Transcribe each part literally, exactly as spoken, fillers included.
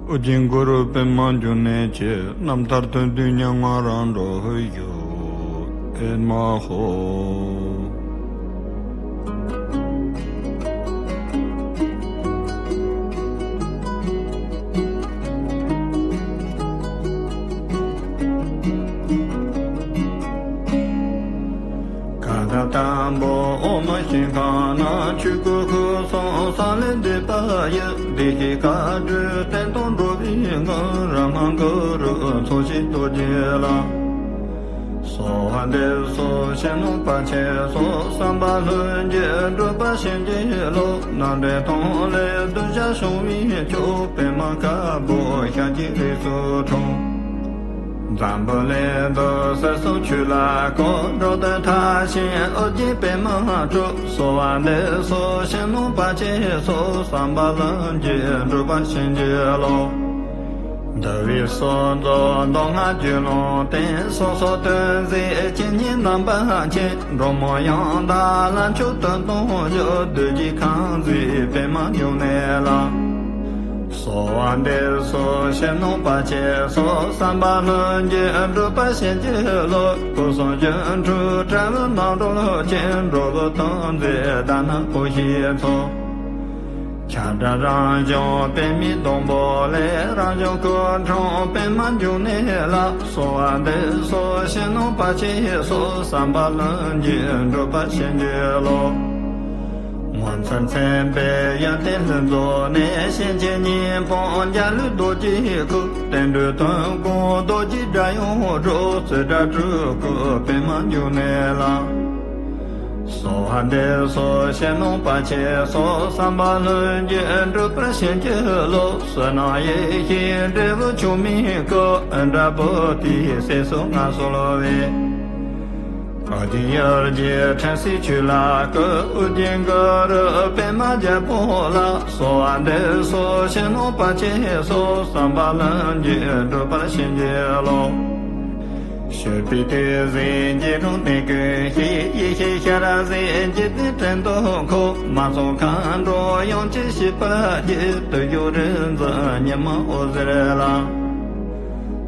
ཨོ་རྒྱན་གུ་རུ་པདྨ་འབྱུང་གནས་ཀྱི། རྣམ་ཐར་དོན་བསྡུས་སྙན་ངག་རང་གྲོལ་ཞུ། ཨེ་མ་ཧོ། གང་དང་དང་པོ་འོག་མིན་ཞིང་ཁམས་ན། ཆོས་སྐུ་སྐུ་གསུང་ས་ལེ་འདས་པ་ཡི། བདེ་གཤེགས་བཀའ་སྒྲུབ་བསྟན་དང་འགྲོ་བའི་མགོན། རབ་དབང་གུ་རུ་ཚོགས་ཞིང་རྡོ་རྗེ་ལ། གསོལ་བ་འདེབས་སོ་ཞེས་གནང་བ་ཆེ་སོགས། བསམ་པ་ལྷུན་གྱིས་འགྲུབ་པར་བྱིན་གྱིས་རློབས། རྣམ་འདྲེན་དང་ལས་གདུལ་བྱ་བྱུང་བའི་མཆོག། པདྨ་དཀར་པོ་ཞལ་གྱི་རིགས་སུ་འཁྲུངས། འཛམ་བུ་གླིང་འདི་ཟད་སོགས་ཆོས་ལ་བཀོད། འགྲོ་དོན་མཐར་ཕྱིན་ཨོ་རྒྱན་པདྨ་གྲུབ། གསོལ་བ་འདེབས་སོ་ཞེས་གནང་བ་ཆེ་སོགས། བསམ་པ་ལྷུན་གྱིས་འགྲུབ་པར་བྱིན་གྱིས་རློབས། འདུལ་བའི་ཕུན་ཚོགས་མདོ་སྔགས་རྒྱུད་ལུང་བསྟན། སོ་སོར་ཐུགས་བརྩེས་བྱས་ནས་རྣམ་པར་མཁྱེན། འགྲོ་མོ་ཡང་དག་ལམ་མཆོག་ཏུ་ལྟུང་ཞིང་། བདུད་ཀྱི་ཁང་བརྩེགས་པདྨ་འབྱུང་གནས་ལ། གསོལ་བ་འདེབས་སོ་ཞེས་གནང་བ་ཆེ་སོགས། བསམ་པ་ལྷུན་གྱིས་འགྲུབ་པར་བྱིན་གྱིས་རློབས། སྐུ་གསུང་ཐུགས་སྤྲུལ་དྲ་བའི་རྣམ་རོལ་ཅན། འགྲོ་བའི་དོན་མཛད་དྷ་ན་ཀོ་ཤའི་ཚོགས། ཁྱབ་བདག་རང་བྱུང་པདྨའི་སྡོང་པོ་ལས། རང་བྱུང་སྐུ་འཁྲུངས་པདྨ་འབྱུང་གནས་ལ། གསོལ་བ་འདེབས་སོ་ཞེས་གནང་བ་ཆེ་སོགས། བསམ་པ་ལྷུན་གྱིས་འགྲུབ་པར་བྱིན་གྱིས་རློབས། ངོ་མཚར་མཚན་དཔེའི་ཡོན་ཏན་ལྷུན་རྫོགས་ནས། གཤེན་ཆེན་ཉི་འབུམ་འཇའ་ལུས་རྡོ་རྗེའི་སྐུ། བསྟན་འགྲོའི་དོན་ཀུན་རྡོ་རྗེའི་སྒྲ་དབྱངས་སྒྲོག། རྩེ་སྒྲ་སྤྲོས་སྐུ་པདྨ་འབྱུང་གནས་ལ། གསོལ་བ་འདེབས་སོ་ཞེས་གནང་བ་ཆེ་སོགས། བསམ་པ་ལྷུན་གྱིས་འགྲུབ་པར་བྱིན་གྱིས་རློབས། བསོད་ནམས་ཡེ་ཤེས་འབྲས་བུ་མཆོག་མའི་སྐུ། ཨིནྡྲ་བོ་དྷིའི་སྲས་སུ་མངའ་གསོལ་བའི། ཨོ་རྒྱན་ཡུལ་གྱི་ཁྲོ་བོའི་ཆོས་ལ་བཀོད། ཨོ་རྒྱན་གུ་རུ་པདྨ་རྒྱལ་པོ་ལ། གསོལ་བ་འདེབས་སོ་ཞེས་གནང་བ་ཆེ་སོགས། བསམ་པ་ལྷུན་གྱིས་འགྲུབ་པར་བྱིན་གྱིས་རློབས། ཞུས་པའི་དུས་གཟིགས་འཇིགས་རུང་གནད་ཀུན་ཞི། ཡེ་ཤེས་ཞལ་གཟིགས་འཇིག་རྟེན་བྲན་དུ་འཁོལ། མ་ཚོགས་མཁའ་འགྲོ་ཡོངས་ཀྱིས་བཞུགས་པར་བགྱི། བརྟུལ་ཞུགས་རིག་འཛིན་ཉི་མ་འོད་ཟེར་ལ།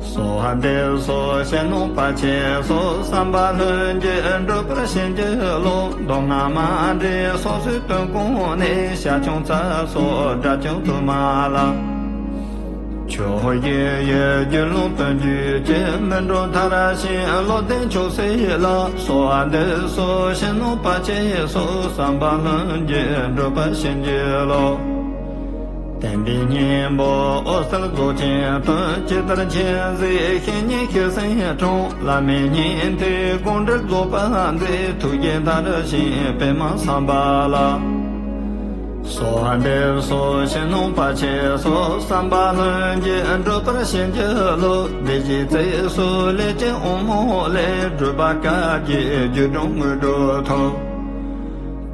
གསོལ་བ་འདེབས་སོ་ཞེས་གནང་བ་ཆེ་སོགས། བསམ་པ་ལྷུན་གྱིས་འགྲུབ་པར་བྱིན་གྱིས་རློབས། མདོ་སྔགས་མ་འདྲེས་སོ་སོའི་དོན་ཀུན་ནས། ཞར་བྱུང་ཚད་སོགས་སྒྲ་བྱུང་དུ་མ་ལ། ཆོས་དབྱིངས་ཡུལ་རྒྱུད་ལུང་དོན་བརྒྱུད་ཀྱི། སྨིན་གྲོལ་མཐར་ཕྱིན་བློ་ལྡན་མཆོག་སྲེད་ལ། གསོལ་བ་འདེབས་སོ་ཞེས་གནང་བ་ཆེ་སོགས། བསམ་པ་ལྷུན་གྱིས་འགྲུབ་པར་བྱིན་གྱིས་རློབས། བསྟན་པའི་སྙིང་པོ་འོད་གསལ་རྫོགས་ཆེན་དོན། ཇི་ལྟར་མཁྱེན་གཟིགས་བཤེས་གཉེན་ཞུ་སེམས་འཁྲུངས། བླ་མའི་སྙིང་ཐིག་དགོངས་འགྲེལ་རྫོགས་པ་མཛད། ཐུགས་བསྐྱེད་མཐར་ཕྱིན་པདྨ་སམ་བྷ་ལ། གསོལ་བ་འདེབས་སོ་ཞེས་གནང་བ་ཆེ་སོགས། བསམ་པ་ལྷུན་གྱིས་འགྲུབ་པར་བྱིན་གྱིས་རློབས། བདེ་གཤེགས་རྩེ་སོགས་ལས་ཀྱི་དབང་མོ་ལས། སྒྲུབ་པ་བཀའ་བརྒྱད་རྒྱུད་དྲུག་དངོས་གྲུབ་ཐོབ།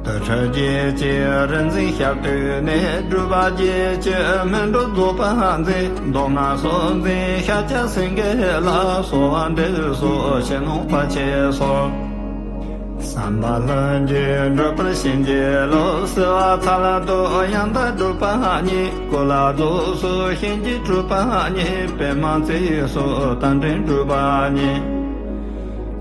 དུར་ཁྲོད་བརྒྱད་ཀྱི་རིག་འཛིན་ཞབས་སྟོད་ནས། སྒྲུབ་པ་བརྒྱད་ཀྱི་སྨིན་གྲོལ་རྫོགས་པ་མཛད། མདོ་སྔགས་སྲོལ་འཛིན་ཤཱཀྱ་སེང་གེ་ལ། གསོལ་བ་འདེབས་སོ་ཞེས་གནང་བ་ཆེ་སོགས། བསམ་པ་ལྷུན་གྱིས་འགྲུབ་པར་བྱིན་གྱིས་རློབས། བསིལ་བ་ཚལ་དུ་ཡང་དག་སྒྲུབ་པ་ཉིད། གོ་ལ་རྫོགས་སོ་ཞིང་གི་སྒྲུབ་པ་ཉིད། པདྨ་རྩེ་སོགས་རྟ་མགྲིན་སྒྲུབ་པ་ཉིད།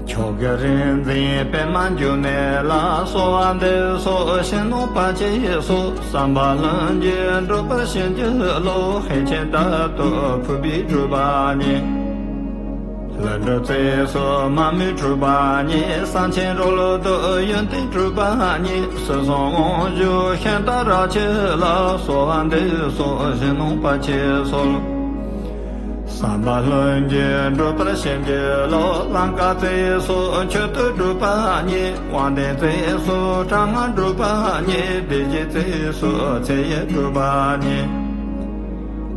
མཆོག་གི་རིག་འཛིན་པདྨ་འབྱུང་གནས་ལ། གསོལ་བ་འདེབས་སོ་ཞེས་གནང་བ་ཆེ་སོགས། བསམ་པ་ལྷུན་གྱིས་འགྲུབ་པར་བྱིན་གྱིས་རློབས། ཤེར་ཕྱིན་རྟག་ཏུ་ཕུར་པའི་སྒྲུབ་པ་ཉིད། ལྷུན་གྲུབ་རྩེ་སོགས་མ་རྨོས་སྒྲུབ་པ་ཉིད། གསང་ཆེན་རོལ་དུ་ཡོན་ཏན་སྒྲུབ་པ་ཉིད། སྲིད་གསུམ་དབང་བསྒྱུར་ཤིང་རྟ་རལ་ཆེན་ལ། གསོལ་བ་འདེབས་སོ་ཞེས་གནང་བ་ཆེ་སོགས། བསམ་པ་ལྷུན་གྱིས་འགྲུབ་པར་བྱིན་གྱིས་རློབས། ལང་ཀ་རྩེ་སོགས་མཆོད་བསྟོད་སྒྲུབ་པ་ཉིད། དབང་ལྡན་རྩེ་སོགས་དྲག་སྔགས་སྒྲུབ་པ་ཉིད། བདེ་གཤེགས་རྩེ་སོགས་ཚེ་ཡི་སྒྲུབ་པ་ཉིད།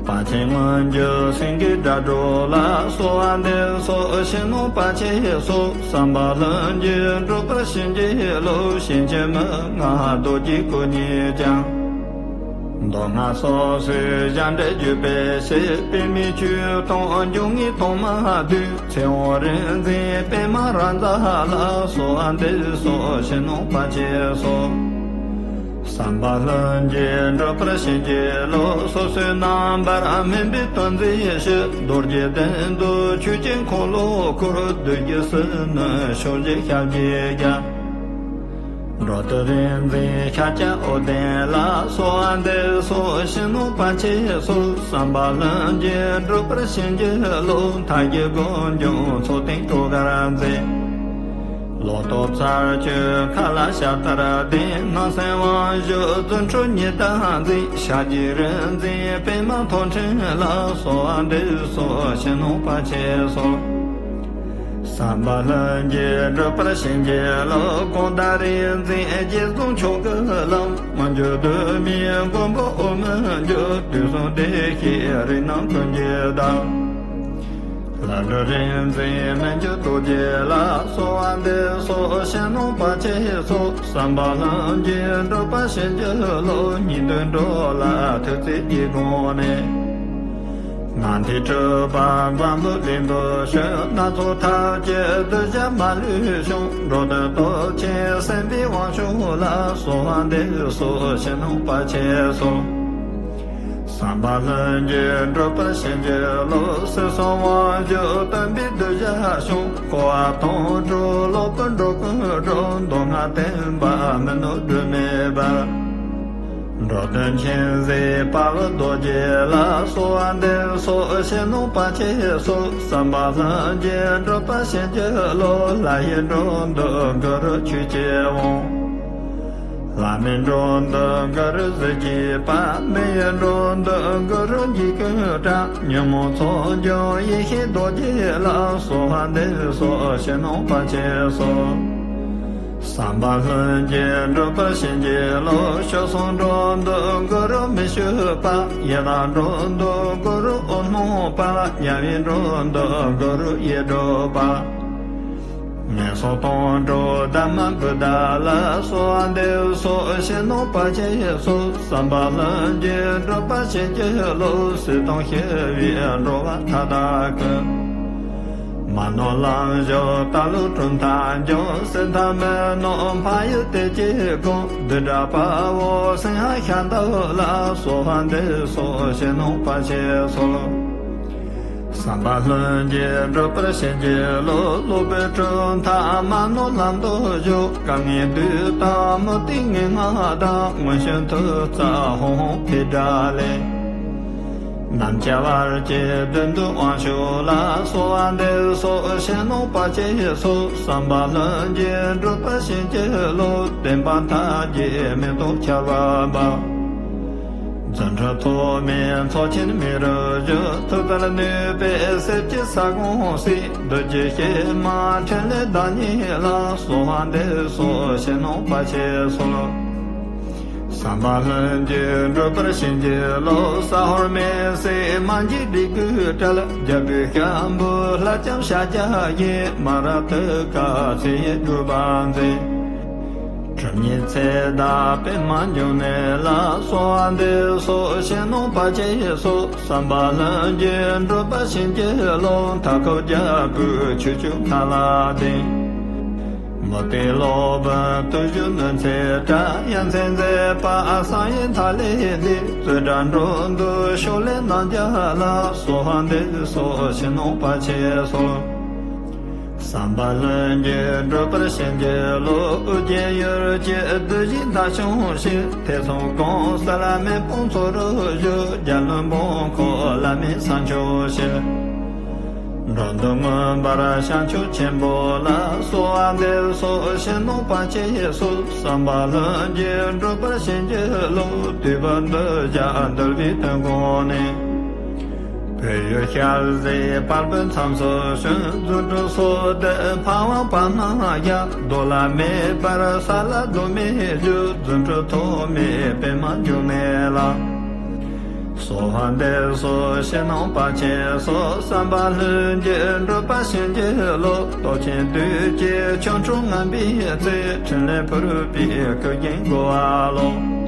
དཔལ་ཆེན་མངོན་གྱུར་སེང་གེའི་སྒྲ་སྒྲོགས་ལ། གསོལ་བ་འདེབས་སོ་ཞེས་གནང་བ་ཆེ་སོགས། བསམ་པ་ལྷུན་གྱིས་འགྲུབ་པར་བྱིན་གྱིས་རློབས། ཞིང་གི་མན་ངག་རྡོ་རྗེའི་སྐུ་ཉིད་ཀྱང་། མདོ་སྔགས་སོ་སོའི་ཞབས་འདྲེན་བརྒྱུད་པའི་ཕྱིར། པདྨའི་ཆོས་དང་འབྱུང་ལྔའི་དྭངས་མ་བསྡུས། ཚེ་དབང་རིག་འཛིན་པདྨ་རཱ་ཛ་ལ། གསོལ་བ་འདེབས་སོ་ཞེས་གནང་བ་ཆེ་སོགས། བསམ་པ་ལྷུན་གྱིས་འགྲུབ་པར་བྱིན་གྱིས་རློབས། སོ་སོའི་རྣམ་པར་སྨིན་པའི་དོན་མཛད་ཕྱིར། རྡོ་རྗེ་གདན་དུ་ཆོས་ཀྱི་འཁོར་ལོ་བསྐོར། བདུད་ཀྱི་སྲི་མནོན་ཕྱོགས་བཞིར་ཞབས་ཀྱིས་བརྒྱན། འགྲོ་དོན་རིག་འཛིན་ཤཱཀྱ་འོད་ལྡན་ལ། གསོལ་བ་འདེབས་སོ་བྱིན་ནོ་བར་ཆད་སོལ། བསམ་པ་ལྷུན་གྱིས་འགྲུབ་པར་བྱིན་གྱིས་རློབས། མཐའ་བརྒྱད་དགོངས་འབྱུང་ཚོགས་རྟེན་སྤྲོ་གར་མཛད། ལོ་ཏོག་ཚར་གཅོད་མཁའ་ལ་ཤ་སྟག་ལྡིང་། སྣང་སེམས་དབང་ཕྱུག་རྫུ་འཕྲུལ་ཉི་ཟླ་འཛིན། ཕྱག་རྒྱའི་རིག་འཛིན་པདྨ་ཐོད་ཕྲེང་ལ། གསོལ་བ་འདེབས་སོ་བྱིན་ནོ་བར་ཆད་སོལ། བསམ་པ་ལྷུན་གྱིས་འགྲུབ་པར་བྱིན་གྱིས་རློབས། གང་དག་རིག་འཛིན་རྗེས་བཟུང་མཆོག་གི་ལམ། མི་འགྱུར་དུས་མིན་མགོན་པོ་འོག་མིན་འགྱུར། དུས་གསུམ་བདེ་གཤེགས་རིགས་རྣམས་ཀུན་གྱི་བདག། ལྷ་འདྲེ་རིག་འཛིན་མི་འགྱུར་རྡོ་རྗེ་ལ། གསོལ་བ་འདེབས་སོ་བྱིན་ནོ་བར་ཆད་སོལ། བསམ་པ་ལྷུན་གྱིས་འགྲུབ་པར་བྱིན་གྱིས་རློབས། སྙིགས་དུས་འགྲོ་ལ་ཐུགས་བརྩེ་གིས་དགོངས་ནས། ནམ་མཁའི་སྤྲུལ་པ་འཛམ་བུ་གླིང་དུ་བྱོན། སྣ་ཚོགས་ཐབས་ཀྱིས་གདུལ་བྱ་མ་ལུས་སྐྱོང་། འགྲོ་དོན་སྟོབས་ཆེན་སེམས་དཔའི་དབང་ཕྱུག་ལ། གསོལ་བ་འདེབས་སོ་བྱིན་ནོ་བར་ཆད་སོལ། བསམ་པ་ལྷུན་གྱིས་འགྲུབ་པར་བྱིན་གྱིས་རློབས། སྲིད་གསུམ་དབང་ཕྱུག་སྟོན་པས་གདུལ་བྱ་སྐྱོང་། འཁོར་བ་དོང་སྤྲུགས་སློབ་དཔོན་འགྲོ་ཀུན་སྒྲོལ། མདོ་སྔགས་བསྟན་པ་མི་ནུབ་སྒྲོན་མེ་སྦར། འགྲོ་དོན་མཁྱེན་བརྩེ་དཔའ་བོ་རྡོ་རྗེ་ལ། གསོལ་བ་འདེབས་སོ་བྱིན་ནོ་བར་ཆད་སོལ། བསམ་པ་ལྷུན་གྱིས་འགྲུབ་པར་བྱིན་གྱིས་རློབས། ལྷ་ཡི་འགྲོ་འདུལ་གུ་རུ་ཆོས་ཀྱི་དབང་། ལྷ་མིའི་འགྲོ་འདུལ་གུ་རུ་གཟི་བརྗིད་པ། མི་ཡི་འགྲོ་འདུལ་གུ་རུ་འཇིགས་སྐུལ་དྲག། ཉོན་མོངས་ཚོགས་འཇོམས་ཡེ་ཤེས་རྡོ་རྗེ་ལ། གསོལ་བ་འདེབས་སོ་བྱིན་ནོ་བར་ཆད་སོལ། བསམ་པ་ལྷུན་གྱིས་འགྲུབ་པར་བྱིན་གྱིས་རློབས། སྤྱོད་གསུམ་འགྲོ་འདུལ་གུ་རུ་མི་བསྐྱོད་པ། ཡི་དྭགས་འགྲོ་འདུལ་གུ་རུ་འོད་སྨོན་པ། དམྱལ་བའི་འགྲོ་འདུལ་གུ་རུ་ཡིད་སྒྲུབ་པ། ངན་སོང་སྟོངས་གྲོལ་བདག་མེད་བུདྡྷ་ལ། གསོལ་བ་འདེབས་སོ་བྱིན་ནོ་བར་ཆད་སོལ། བསམ་པ་ལྷུན་གྱིས་འགྲུབ་པར་བྱིན་གྱིས་རློབས། སྲིད་དང་ཞི་བའི་འགྲོ་བ་མཐའ་དག་ཀུན། མ་ནོར་ལམ་ཞུགས་རྟ་ལོ་གྲུབ་མཐའ་འཇོམས། སྲིད་མཐའ་མི་ནོར་འཕགས་ཡུལ་དེ་སྐྱེ་དགོངས། བདུད་དགྲ་དཔའ་བོ་སིང་ཧ་ཤ་འདབ་ལ། གསོལ་བ་འདེབས་སོ་བྱིན་ནོ་བར་ཆད་སོལ། བསམ་པ་ལྷུན་གྱིས་འགྲུབ་པར་བྱིན་གྱིས་རློབས། སློབ་དཔོན་གྲུབ་མཐའ་མ་ནོར་ལམ་དུ་བཞུགས། སྐལ་ངན་བདུད་དང་མུ་སྟེགས་ངན་སྔགས་དང་། མངོན་ཤེས་མཐུ་རྩལ་ཧཱུྃ་ཧཱུྃ་ཕཊ་ལས། ནམ་མཁའ་བར་ཆད་བདུད་འདུལ་དབང་ཕྱུག་ལ། གསོལ་བ་འདེབས་སོ་བྱིན་ནོ་བར་ཆད་སོལ། བསམ་པ་ལྷུན་གྱིས་འགྲུབ་པར་བྱིན་གྱིས་རློབས། བསྟན་པ་མཐའ་རྒྱས་མེ་ཏོག་ཆར་བ་འབབ། རྫུ་འཕྲུལ་ཐོགས་མེད་ཚོགས་ཆེན་མེ་རུ་བཞུ། ཐུགས་རྩལ་ནུས་པས་གསེར་གྱི་ས་གོང་བསྲེགས། བདུད་ཀྱི་གཤེད་མ་ཕྲིན་ལས་བདག་ཉིད་ལ། གསོལ་བ་འདེབས་སོ་བྱིན་ནོ་བར་ཆད་སོལ། བསམ་པ་ལྷུན་གྱིས་འགྲུབ་པར་བྱིན་གྱིས་རློབས། ས་ཧོར་མི་སེར་མ་གྱི་སྡིག་པའི་དགྲ། རྒྱལ་པོའི་སྐད་འབོད་ལྷ་ལྕམ་ཤཱཀྱ་ཡིས། མ་ར་ཏི་ཀ་ཚེ་ཡི་སྒྲུབ་པ་མཛད། གྲུབ་བརྙེས་ཚེ་བདག་པདྨ་འབྱུང་གནས་ལ། གསོལ་བ་འདེབས་སོ་བྱིན་ནོ་བར་ཆད་སོལ། བསམ་པ་ལྷུན་གྱིས་འགྲུབ་པར་བྱིན་གྱིས་རློབས། མཐའ་འཁོབ་རྒྱལ་པོའི་ཆོས་སྐྱོང་མཐའ་ལ་གདེངས། མུ་སྟེགས་སློབ་དཔོན་བརྟུལ་ཞུགས་ནུས་ཚད་བྲལ། ཡ་མཚན་མཛད་པ་བསམ་ཡས་མཐའ་ལས་འདས། རྩོད་གྲྭ་འགྲོ་འདུལ་ཕྱོགས་ལས་རྣམ་རྒྱལ་ལ། གསོལ་བ་འདེབས་སོ་བྱིན་ནོ་བར་ཆད་སོལ། བསམ་པ་ལྷུན་གྱིས་འགྲུབ་པར་བྱིན་གྱིས་རློབས། ཨོ་རྒྱན་ཡུལ་གྱི་བདུད་བཞི་མཐའ་སྐྱོང་ཕྱིར། ཐེ་ཚོམ་གང་སར་མེ་དཔུང་ཚོགས་རུ་བཞུགས། རྒྱ་ལོན་འབུམ་འཁོར་ལ་མེ་ས་མཆོག་བཞིན། འགྲོ་འདུལ་མངོན་པར་བྱང་ཆུབ་ཆེན་པོ་ལ། གསོལ་བ་འདེབས་སོ་བྱིན་ནོ་བར་ཆད་སོལ། བསམ་པ་ལྷུན་གྱིས་འགྲུབ་པར་བྱིན་གྱིས་རློབས། བསྡུས་པ་འདུལ་བྱ་འདུལ་བའི་དོན་དགོངས་ནས། བོད་ཡུལ་ཤར་རྫའི་དཔལ་པོའི་མཚམས་སུ་བྱོན། རྫུ་འཕྲུལ་སོགས་ལྡན་འཕགས་པ་པདྨ་ཡ། གདོད་ལ་མེ་འབར་ས་ལ་གདོད་མའི་རྒྱུ། རྫུ་འཕྲུལ་ཐོགས་མེད་པདྨ་འབྱུང་གནས་ལ། གསོལ་བ་འདེབས་སོ་ཕྱི་ནང་བར་ཆད་སོལ། བསམ་པ་ལྷུན་གྱིས་འགྲུབ་པར་བྱིན་གྱིས་རློབས། སྟོབས་ཆེན་བདུད་ཀྱི་ཆོ་འཕྲུལ་ངན་པའི་རྩིས། ཕྲིན་ལས་ཕུར་པའི་སྐུ་རྒྱན་བསྐོར་བ་ལོ།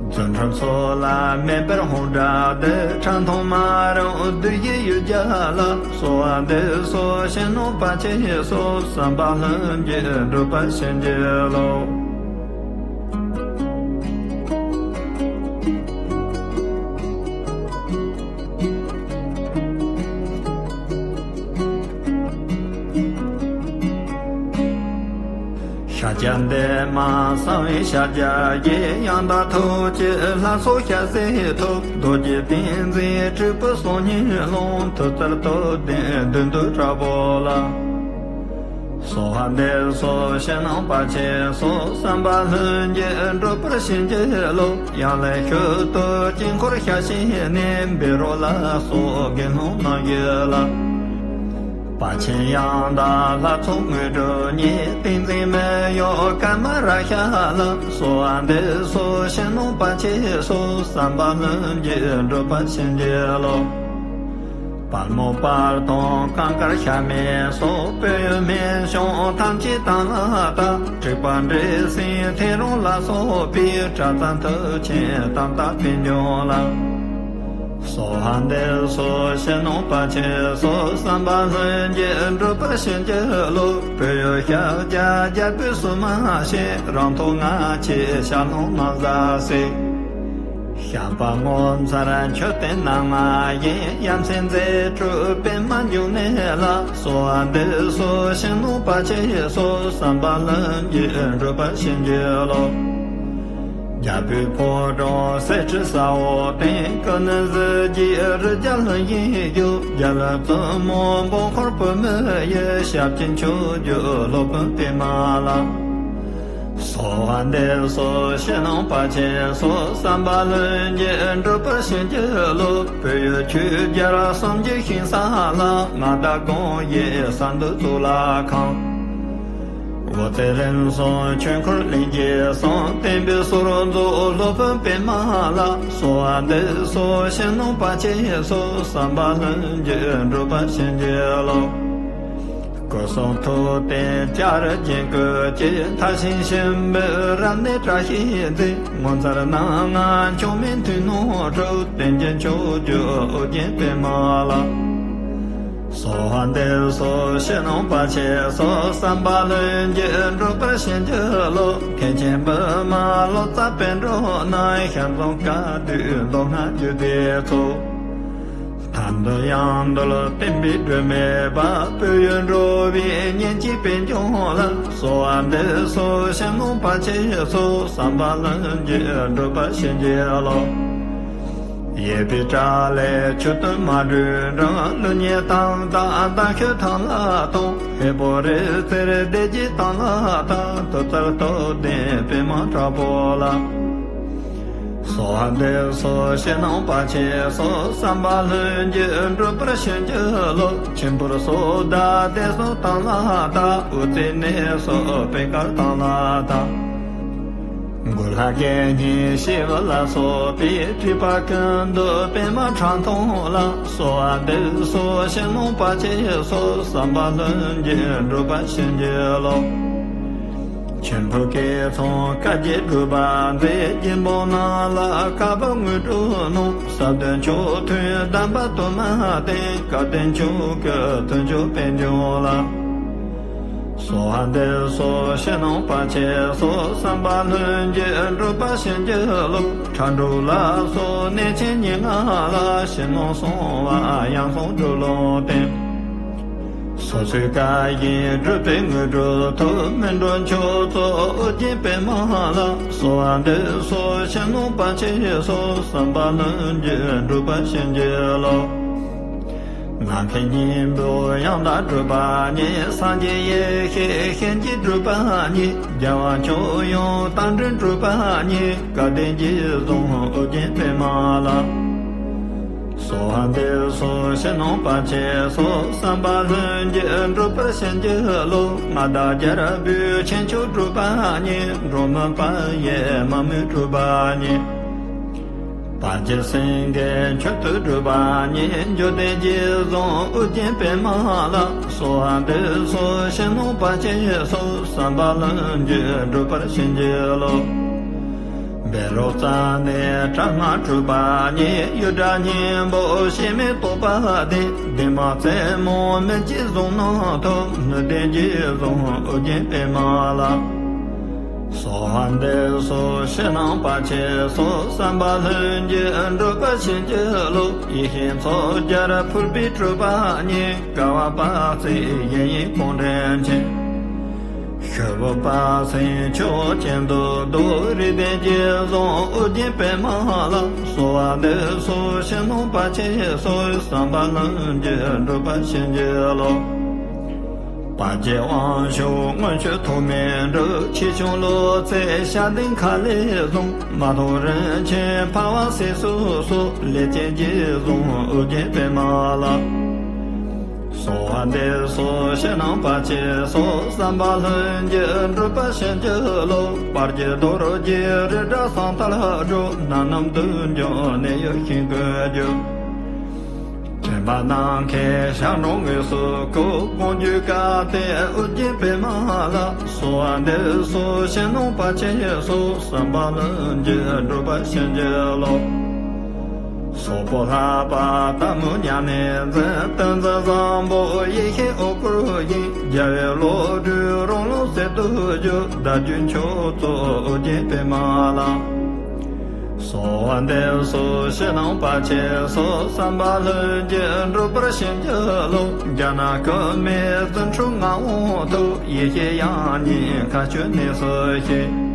རྫུ་འཕྲུལ་ཚོགས་ལ་མེ་འབར་ཧཱུྃ་སྒྲ་ལྡིར། ཁྲག་འཐུང་མ་རུངས་བདུད་བཞིའི་ཡུལ་གྱར་ལ། གསོལ་བ་འདེབས་སོ་ཕྱི་ནང་བར་ཆད་སོལ། བསམ་པ་ལྷུན་གྱིས་འགྲུབ་པར་བྱིན་གྱིས་རློབས། ཞབས་འདེགས་མ་གསང་བའི་ཕྱག་རྒྱ་ཡིས། ཡང་དག་ཐུགས་ཀྱི་ལྷ་ཚོགས་ཞལ་གཟིགས་ཐོབ། རྡོ་རྗེ་ཏིང་འཛིན་སྤྲུལ་པའི་སོ་གཉིས་ཀློང་། ཐུགས་རྩལ་སྟོབས་ལྡན་བདུད་འདུལ་དྲག་པོ་ལ། གསོལ་བ་འདེབས་སོ་ཕྱི་ནང་བར་ཆད་སོགས། བསམ་པ་ལྷུན་གྱིས་འགྲུབ་པར་བྱིན་གྱིས་རློབས། ཡང་ལས་ཤུལ་དུ་དཀྱིལ་འཁོར་ཞལ་བཞེས་ནས། བཻ་རོ་ལ་སོགས་དགེ་སློང་རྣམས་ཀྱིས་ལ། དཔལ་ཆེན་ཡང་དག་ལྷ་ཚོགས་དངོས་གྲུབ་བརྙེས། ཏིང་འཛིན་མི་གཡོ་ཀ་མ་ར་ཤ་ལ། གསོལ་བ་འདེབས་སོ་ཕྱི་ནང་བར་ཆད་སོགས། བསམ་པ་ལྷུན་གྱིས་འགྲུབ་པར་བྱིན་གྱིས་རློབས། དཔལ་མོ་དཔལ་སྟོང་གངས་དཀར་ཤ་མེད་སོགས། སྤོས་ཡོས་སྨན་གཞུང་ཐམས་ཅད་དང་ལ་བཏགས། དྲེགས་པ་འདྲེ་སྲིན་ཐེ་རོང་ལ་སོགས་པའི། དྲག་རྩལ་མཐུ་ཆེན་དམ་དྲག་པོས་འཇོམས་ལ། གསོལ་བ་འདེབས་སོ་ཕྱི་ནང་བར་ཆད་སོགས། བསམ་པ་ལྷུན་གྱིས་འགྲུབ་པར་བྱིན་གྱིས་རློབས། སྤོས་ཡོས་ཞལ་རྒྱ་རྒྱལ་པོས་བསུ་མ་བྱས། རང་ཐོག་སྔགས་ཀྱི་ཞལ་ལུང་རྣམས་ཟབ་གསལ། བཤགས་པ་ངོ་མཚར་མཆོད་རྟེན་རྣམ་ལྔ་ཡི། ཡ་མཚན་རྫས་སྤྲོས་པདྨ་འབྱུང་གནས་ལ། གསོལ་བ་འདེབས་སོ་ཕྱི་ནང་བར་ཆད་སོགས། བསམ་པ་ལྷུན་གྱིས་འགྲུབ་པར་བྱིན་གྱིས་རློབས། རྒྱལ་པོའི་ཕོ་བྲང་གསེར་ཁྲི་ས་འོག་སྟེང་། ཀུན་ནས་གཟི་བརྗིད་རི་རྒྱལ་ལྷུན་བཞུགས། རྒྱལ་བཙུན་མོ་འབུམ་འཁོར་བུད་མེད་ཡི། ཞབས་ཀྱི་མཆོག་གྱུར་སློབ་དཔོན་པདྨ་ལ། གསོལ་བ་འདེབས་སོ་ཕྱི་ནང་བར་ཆད་སོགས། བསམ་པ་ལྷུན་གྱིས་འགྲུབ་པར་བྱིན་གྱིས་རློབས། སྤོས་ཡོས་ཆོས་རྒྱལ་གསུམ་གྱི་ཞིང་ས་ལ། མངའ་བདག་ཀོང་ཡེ་གསང་འདུས་གཙུག་ལག་ཁང་། དབུ་རྩེ་རིམ་གསུམ་ཆོས་འཁོར་གླིང་རྗེས་གསུམ། བསྟན་པའི་ཟོར་འཛུགས་སློབ་དཔོན་པདྨ་ལ། གསོལ་བ་འདེབས་སོ་ཕྱི་ནང་བར་ཆད་སོགས། བསམ་པ་ལྷུན་གྱིས་འགྲུབ་པར་བྱིན་གྱིས་རློབས། སྐུ་གསུང་ཐུགས་རྟེན་བྱ་རུ་རྒྱན་བཀོད་ཅིང་། མཐའ་བཞིན་ཤིང་བུ་རབ་གནས་བཀྲ་ཤིས་རྫས། ངོ་མཚར་སྣ་ལྔ་འཆང་མིན་མཐུ་ནོར་གྲུབ། བསྟན་གྱི་མཆོག་གྱུར་ཨོ་རྒྱན་པདྨ་ལ། གསོལ་བ་འདེབས་སོ་ཕྱི་ནང་བར་ཆད་སོགས། བསམ་པ་ལྷུན་གྱིས་འགྲུབ་པར་བྱིན་གྱིས་རློབས། མཁན་ཆེན་པདྨ་ལོ་ཙཱ་པཎ་གྲུབ་རྣམས། ཞལ་འཛོམས་བཀའ་བསྡུས་མདོ་སྔགས་རྒྱུད་སྡེ་ཚོགས། ཐར་འདོད་ཡང་འདོད་བསྟན་པའི་སྒྲོན་མེ་སྦར། སྤོས་ཡོས་འགྲོ་བའི་གཉེན་གཅིག་པད་འབྱུང་ལ། གསོལ་བ་འདེབས་སོ་ཕྱི་ནང་བར་ཆད་སོགས། བསམ་པ་ལྷུན་གྱིས་འགྲུབ་པར་བྱིན་གྱིས་རློབས། གཡས་པའི་བྲག་ལས་མཆོད་རྟེན་མ་དྲོས་འབྲང་། ཀླུ་གཉན་དམ་དང་དམ་ཆོས་ཐང་ལ་གཏོང་། ཧས་པོ་རི་རྩེར་སྡེ་བརྒྱད་དང་ལ་བཏགས། ཐུགས་རྩལ་སྟོབས་ལྡན་པདྨ་དྲག་པོ་ལ། གསོལ་བ་འདེབས་སོ་ཕྱི་ནང་བར་ཆད་སོགས། བསམ་པ་ལྷུན་གྱིས་འགྲུབ་པར་བྱིན་གྱིས་རློབས། མཆིམས་ཕུར་སོགས་དང་གདན་སོགས་དང་ལ་བཏགས། དབུ་རྩེ་གནས་སོགས་པད་དཀར་དང་ལ་བཏགས། མགོན་ལྷ་དགེ་བསྙེན་སྐྱེས་བུ་ལ་སོགས་པའི། སྤྲུལ་པ་ཀུན་འདུས་པདྨ་ཁྲག་འཐུང་ལ། གསོལ་བ་འདེབས་སོ་ཕྱི་ནང་བར་ཆད་སོགས། བསམ་པ་ལྷུན་གྱིས་འགྲུབ་པར་བྱིན་གྱིས་རློབས། མཆིམས་ཕུ་སྐེ་ཚང་བཀའ་བརྒྱད་སྒྲུབ་པ་མཛད། སྒྱེད་འབུམ་རྣམས་ལ་བཀའ་བབས་དངོས་གྲུབ་གནང་། ཟབ་དོན་མཆོག་ཐུན་གདམས་པ་དུ་མ་བསྟན། སྐལ་ལྡན་མཆོག་གི་མཐུ་མཆོག་པད་འབྱུང་ལ། གསོལ་བ་འདེབས་སོ་ཕྱི་ནང་བར་ཆད་སོགས། བསམ་པ་ལྷུན་གྱིས་འགྲུབ་པར་བྱིན་གྱིས་རློབས། ཁྲ་འབྲུག་ལ་སོགས་གནས་ཆེན་ཉེར་ལྔ་ལ། ཕྱི་ནང་གསང་བ་ཡང་གསང་སྒྲུབ་ལུང་བསྟན། སོ་སོའི་བཀའ་བཞིན་སྒྲུབ་པའི་དངོས་གྲུབ་ཐོབ། སྨིན་གྲོལ་མཆོག་ཚོགས་ཨོ་རྒྱན་པདྨ་ལ། གསོལ་བ་འདེབས་སོ་ཕྱི་ནང་བར་ཆད་སོགས། བསམ་པ་ལྷུན་གྱིས་འགྲུབ་པར་བྱིན་གྱིས་རློབས། ངག་གི་སྙིང་པོ་ཡང་དག་སྒྲུབ་པ་ཉིད། སངས་རྒྱས་ཡེ་ཤེས་སྤྱན་གྱིས་སྒྲུབ་པ་ཉིད། རྒྱལ་བ་མཆོག་ཡུམ་རྟ་མགྲིན་སྒྲུབ་པ་ཉིད། སྐལ་ལྡན་རྗེས་བཟུང་ཨོ་རྒྱན་པདྨ་ལ། གསོལ་བ་འདེབས་སོ་ཕྱི་ནང་བར་ཆད་སོགས། བསམ་པ་ལྷུན་གྱིས་འགྲུབ་པར་བྱིན་གྱིས་རློབས། མངའ་བདག་རྒྱལ་པོའི་ཆོས་མཆོག་སྒྲུབ་པ་ཉིད། འགྲོ་མི་དཔལ་ཡེ་མ་མོའི་སྒྲུབ་པ་ཉིད། དཔལ་གྱི་སེང་གེ་མཆོག་ཏུ་སྒྲུབ་པ་ཉིད། འབྱོར་ལྡན་རྗེས་བཟུང་ཨོ་རྒྱན་པདྨ་ལ། གསོལ་བ་འདེབས་སོ་ཕྱི་ནང་བར་ཆད་སོགས། བསམ་པ་ལྷུན་གྱིས་འགྲུབ་པར་བྱིན་གྱིས་རློབས། བཻ་རོ་ཙ་ན་དྲག་སྔགས་སྒྲུབ་པ་ཉིད། གཡུ་སྒྲ་སྙན་པོ་གཤེད་མའི་རྟོག་པ་སྟོང་། བདེ་མ་རྩེ་མོ་མི་བརྗེད་གཟུངས་རྣམས་ཐོབ། ནུས་ལྡན་རྗེས་བཟུང་ཨོ་རྒྱན་པདྨ་ལ། གསོལ་བ་འདེབས་སོ་ཕྱི་ནང་བར་ཆད་སོགས། བསམ་པ་ལྷུན་གྱིས་འགྲུབ་པར་བྱིན་གྱིས་རློབས། ཡེ་ཤེས་མཚོ་རྒྱལ་ཕུར་པའི་སྤྲུལ་པ་ཉིད། བསྐལ་པ་དཔག་ཚད་གཞལ་ཡས་ཁང་ཕྲན་ཆེ། གུས་པ་སེམས་མཆོག་གྱེན་དུ་བསྡུ། རིགས་ལྡན་རྗེས་བཟུང་ཨོ་རྒྱན་པདྨ་ལ། གསོལ་བ་འདེབས་སོ་ཕྱི་ནང་བར་ཆད་སོལ། བསམ་པ་ལྷུན་གྱིས་འགྲུབ་པར་བྱིན་གྱིས་རློབས། བར་ཆད་དབང་ཕྱུག་མངོན་སྤྱོད་ཐོགས་མེད་འགྲུབ། ཆེ་ཆུང་ལོ་ཚད་ཞག་བདུན་མཁའ་ལས་བཟུང་། མ་ཐོགས་རིན་ཆེན་འཕར་བ་སྲིད་སུ་སོགས། ལས་ཅན་རྗེས་བཟུང་ཨོ་རྒྱན་པདྨ་ལ། གསོལ་བ་འདེབས་སོ་ཕྱི་ནང་བར་ཆད་སོལ། བསམ་པ་ལྷུན་གྱིས་འགྲུབ་པར་བྱིན་གྱིས་རློབས། བར་གྱི་རྡོ་རྗེ་རི་བྲག་སྲང་མཐར་སྒྲོལ། ན་ནིང་བདུད་འཇོམས་ནད་གཡོག་ཤིང་ཀུན་སྒྱུར། དྲན་པ་ནམ་མཁའི་ཞག་འབྲོང་དངོས་སུ་བཀོད། དགོངས་བརྒྱུད་བཀའ་གཏད་ཨོ་རྒྱན་པདྨ་ལ། གསོལ་བ་འདེབས་སོ་ཕྱི་ནང་བར་ཆད་སོལ། བསམ་པ་ལྷུན་གྱིས་འགྲུབ་པར་བྱིན་གྱིས་རློབས། སོག་པོ་ལྷ་པ་སྟག་མོ་ཉ་ནས་འཛིན། ཏིང་འཛིན་བཟང་པོ་ཡེ་ཤེས་འོད་སྐུར་བཞེངས། རྒྱལ་བའི་བློ་གྲོས་རང་ལུས་གསེར་དུ་གྱུར། བདག་རྒྱུད་མཆོག་སྩོལ་ཨོ་རྒྱན་པདྨ་ལ། གསོལ་བ་འདེབས་སོ་ཕྱི་ནང་བར་ཆད་སོལ། བསམ་པ་ལྷུན་གྱིས་འགྲུབ་པར་བྱིན་གྱིས་རློབས། རྒྱ་ནག་ཀུན་མའི་རྫུ་འཕྲུལ་ངག་དབང་ཐུགས། ཡེ་ཤེས་དབྱངས་སྙན་མཁའ་སྤྱོད་གནས་སུ་གཤེགས།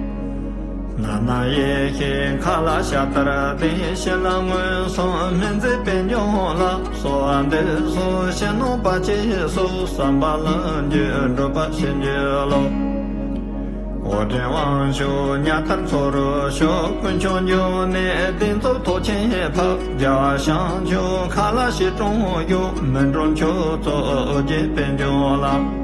ན་ན་ཡེ་ཤེས་མཁའ་ལ་ཞབས་ལྟར་ལྡན། བྱིན་རླབས་མངོན་སུམ་སྨན་རྩིས་པད་འབྱུང་ལ། གསོལ་བ་འདེབས་སོ་ཕྱི་ནང་བར་ཆད་སོལ། བསམ་པ་ལྷུན་གྱིས་འགྲུབ་པར་བྱིན་གྱིས་རློབས། འོད་འདྲེན་དབང་ཕྱུག་ཉག་ཐར་མཚོ་རུ་ཞུགས། དཀོན་མཆོག་འབྱུང་གནས་གདན་ཚོགས་ཐོག་ཆེན་ཕབ། རྒྱལ་བ་བྱང་ཆུབ་མཁའ་ལ་སྐྱིལ་ཀྲུང་བཞུགས། སྨིན་གྲོལ་མཆོག་སྩོལ་ཨོ་རྒྱན་པད་འབྱུང་ལ།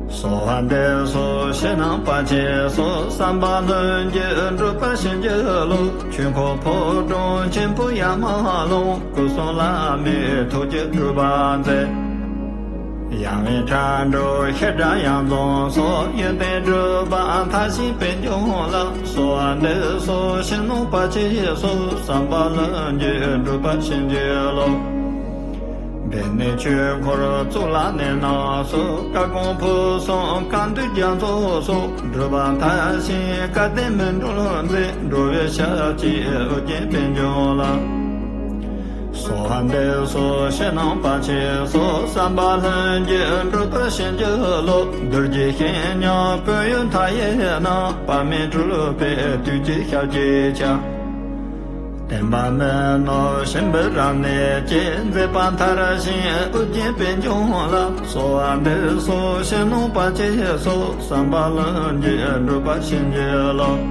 གསོལ་བ་འདེབས་སོ་ཕྱི་ནང་བར་ཆད་སོལ། བསམ་པ་ལྷུན་གྱིས་འགྲུབ་པར་བྱིན་གྱིས་རློབས། ཆོས་འཁོར་ཕོ་བྲང་ཆེན་པོའི་ཡ་མ་ལུང་། སྐུ་གསུམ་བླ་མའི་ཐུགས་ཀྱི་སྤྲུལ་པ་མཛད། ཡང་བའི་ཕྲག་དྲུག་ཤེལ་བྲག་ཡང་རྫོང་སོགས། ཡོན་ཏན་གྲུབ་པ་མཐར་ཕྱིན་པད་འབྱུང་ལ། གསོལ་བ་འདེབས་སོ་ཕྱི་ནང་བར་ཆད་སོལ། བསམ་པ་ལྷུན་གྱིས་འགྲུབ་པར་བྱིན་གྱིས་རློབས། བན་དེ་ཆོས་འཁོར་གཙུག་ལག་གནས་རྣམས་སུ། བཀའ་དགོངས་ཕུན་སུམ་བཀའ་འདུས་རྒྱ་མཚོ་སོགས། སྒྲུབ་པ་མཐར་ཕྱིན་སྐལ་ལྡན་སྨིན་གྲོལ་མཛད། འགྲོ་བའི་ཞབས་ཕྱི་ཨོ་རྒྱན་པད་འབྱུང་ལ། གསོལ་བ་འདེབས་སོ་ཕྱི་ནང་བར་ཆད་སོལ། བསམ་པ་ལྷུན་གྱིས་འགྲུབ་པར་བྱིན་གྱིས་རློབས། རྡོ་རྗེ་སྤྱན་སྙོམས་སྤོས་ཡུལ་མཐའ་ཡས་ན། དཔག་མེད་སྤྲུལ་པའི་དུས་ཀྱི་ཞལ་གྱིས་ཁྱབ། བསྟན་པ་མི་ནུབ་བྱིན་པའི་རབ་གནས་ཀྱིས། མཛད་པ་མཐར་ཕྱིན་ཨོ་རྒྱན་པད་འབྱུང་ལ། གསོལ་བ་འདེབས་སོ་ཕྱི་ནང་བར་ཆད་སོལ། བསམ་པ་ལྷུན་གྱིས་འགྲུབ་པར་བྱིན་གྱིས་རློབས།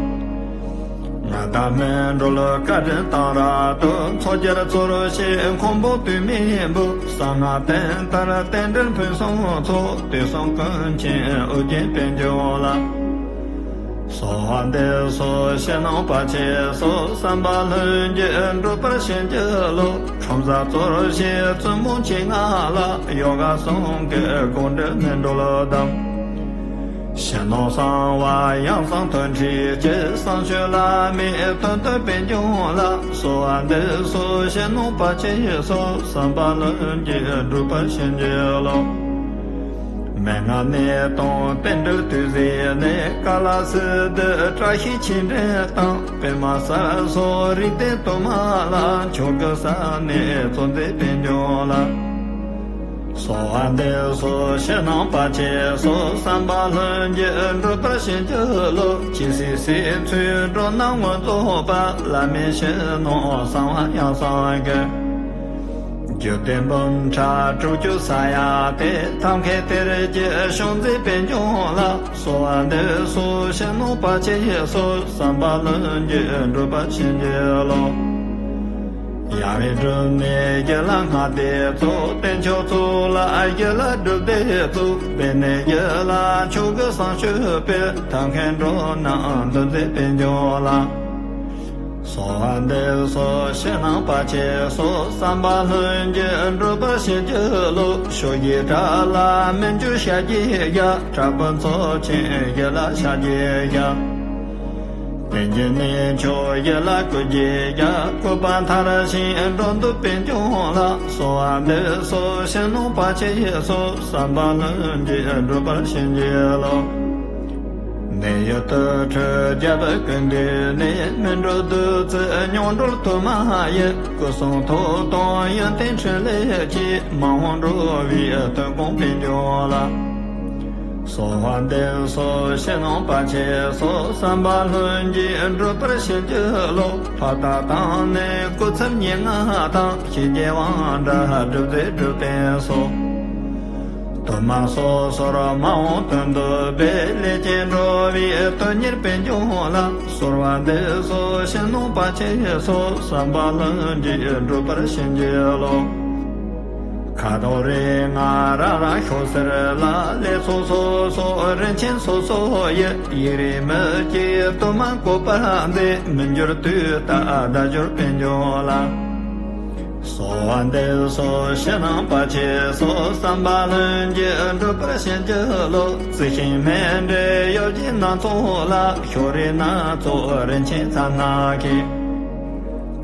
མངའ་བདག་སྨིན་གྲོལ་བཀའ་དྲིན་གཏང་རག་ཏུ། ཚོགས་རྒྱལ་གཙོར་བྱས་མཁན་པོ་དུས་མེད་བུ། གསང་སྔགས་བསྟན་མཐར་རྟེན་འབྲེལ་ཕུན་སུམ་ཚོགས། དུས་གསུམ་ཀུན་མཁྱེན་ཨོ་རྒྱན་པད་འབྱུང་ལ། གསོལ་བ་འདེབས་སོ་ཕྱི་ནང་བར་ཆད་སོལ། བསམ་པ་ལྷུན་གྱིས་འགྲུབ་པར་བྱིན་གྱིས་རློབས། ཁྲོམ་བཟའ་གཙོར་བྱས་བཙུན་མོ་ཆེ་ལྔ་ལ། ཡོ་ག་གསུམ་གྱི་དགོངས་འགྲེལ་སྨིན་གྲོལ་གདམས། ཕྱི་ནང་གསང་བ་ཡང་གསང་མཐུན་འཁྲིལ་གྱི། གསང་སྤྱོད་བླ་མའི་དོན་སྟོན་པད་འབྱུང་ལ། གསོལ་བ་འདེབས་སོ་ཕྱི་ནང་བར་ཆད་སོལ། བསམ་པ་ལྷུན་གྱིས་འགྲུབ་པར་བྱིན་གྱིས་རློབས། མན་ངག་གནད་དང་རྟེན་འབྲེལ་དུས་གཟིགས་ནས། ཀ་ལ་སིདྡྷི་བཀྲ་ཤིས་ཆོས་འབྲེལ་དང་། པདྨ་གསལ་སོགས་རིགས་ལྡན་དུ་མ་ལ། མཆོག་གི་ས་གནས་གཙོ་མཛད་པད་འབྱུང་ལ། གསོལ་བ་འདེབས་སོ་ཕྱི་ནང་བར་ཆད་སོལ། བསམ་པ་ལྷུན་གྱིས་འགྲུབ་པར་བྱིན་གྱིས་རློབས། ཇི་སྲིད་སྲིད་མཐའི་འགྲོ་རྣམས་མངོན་རྫོགས་པ། བླ་མེད་ཕྱི་ནང་གསང་བ་ཡང་གསང་གི། རྒྱུད་སྡེ་འབུམ་ཕྲག་དྲུག་ཅུ་ས་ཡ་སྟེ། ཐབས་མཁས་གཏེར་གྱི་ཤོང་རྫས་པད་འབྱུང་ལ། གསོལ་བ་འདེབས་སོ་ཕྱི་ནང་བར་ཆད་སོལ། བསམ་པ་ལྷུན་གྱིས་འགྲུབ་པར་བྱིན་གྱིས་རློབས། ཡང་བའི་སྒྲུབ་གནས་རྒྱུད་ལ་སྔགས་སྡེ་གཙོ། རྟེན་མཆོག་གཙུག་ལག་རྒྱུད་ལ་སྒྲུབ་སྡེ་གཙུག། སྦས་གནས་རྒྱུད་ལ་མཆོག་གི་གསང་སྤྱོད་སྤེལ། ཐབས་མཁས་འགྲོ་རྣམས་འདུལ་མཛད་པད་འབྱུང་ལ། གསོལ་བ་འདེབས་སོ་ཕྱི་ནང་བར་ཆད་སོལ། བསམ་པ་ལྷུན་གྱིས་འགྲུབ་པར་བྱིན་གྱིས་རློབས། ཕྱོགས་བཞིའི་དགྲ་ལ་མི་འགྱུར་ཞལ་གྱིས་བཞག། དྲག་པོའི་ཚོགས་ཆེན་ཞི་ལ་ཕྱག་རྒྱས་བཞག། རྟེན་གྱི་གནས་མཆོག་ཞི་ལ་སྐུ་རྒྱས་བཞག། བཀོད་པ་མཐར་ཕྱིན་འགྲོ་འདུལ་པད་འབྱུང་ལ། གསོལ་བ་འདེབས་སོ་ཕྱི་ནང་བར་ཆད་སོལ། བསམ་པ་ལྷུན་གྱིས་འགྲུབ་པར་བྱིན་གྱིས་རློབས། གནས་ཡུལ་དུར་ཁྲོད་རྒྱལ་པོའི་སྐུ་མདུན་ནས། སྨིན་གྲོལ་བདུད་རྩི་མྱོང་གྲོལ་དུ་མ་ཡི། སྐུ་གསུང་ཐུགས་དང་ཡོན་ཏན་ཕྲིན་ལས་ཀྱིས། མ་འོངས་འགྲོ་བའི་དོན་ཀུན་པད་འབྱུང་ལ། གསོལ་བ་འདེབས་སོ་ཕྱི་ནང་བར་ཆད་སོགས། བསམ་པ་ལྷུན་གྱིས་འགྲུབ་པར་བྱིན་གྱིས་རློབས། ཕ་མཐའ་དང་ནི་སྐུ་ཚབ་ཉེར་ལྔ་དང་། ཞི་རྒྱས་དབང་དྲག་སྒྲུབ་རྫས་སྒྲུབ་རྟེན་སོགས། དུ་མ་སོ་སོར་མ་འོངས་དོན་དུ་འབད། ལས་ཅན་འགྲོ་བའི་དོན་གཉེར་བས་འབྱུང་ལ། གསོལ་བ་འདེབས་སོ་ཕྱི་ནང་བར་ཆད་སོགས། བསམ་པ་ལྷུན་གྱིས་འགྲུབ་པར་བྱིན་གྱིས་རློབས། ཁ་དོག་རིགས་ལྔ་རང་རང་ཕྱོགས་སེལ་ལ། ལས་ཚོགས་སོ་སོ་རིན་ཆེན་སོ་སོ་ཡི། ཡིད་རིགས་མི་སྐྱེ་དུ་མ་བཀོད་པ་འདི། མི་འགྱུར་དུས་རྟག་བརྡ་སྦྱོར་བས་འབྱུང་ལ། གསོལ་བ་འདེབས་སོ་ཕྱི་ནང་བར་ཆད་སོགས། བསམ་པ་ལྷུན་གྱིས་འགྲུབ་པར་བྱིན་གྱིས་རློབས། རྩི་ཤིང་མཎྜལ་གཡོ་སྒྱུ་སྣ་ཚོགས་ལ། ཕྱོགས་རིས་སྣ་ཚོགས་རིན་ཆེན་ཚ་སྣ་གིས།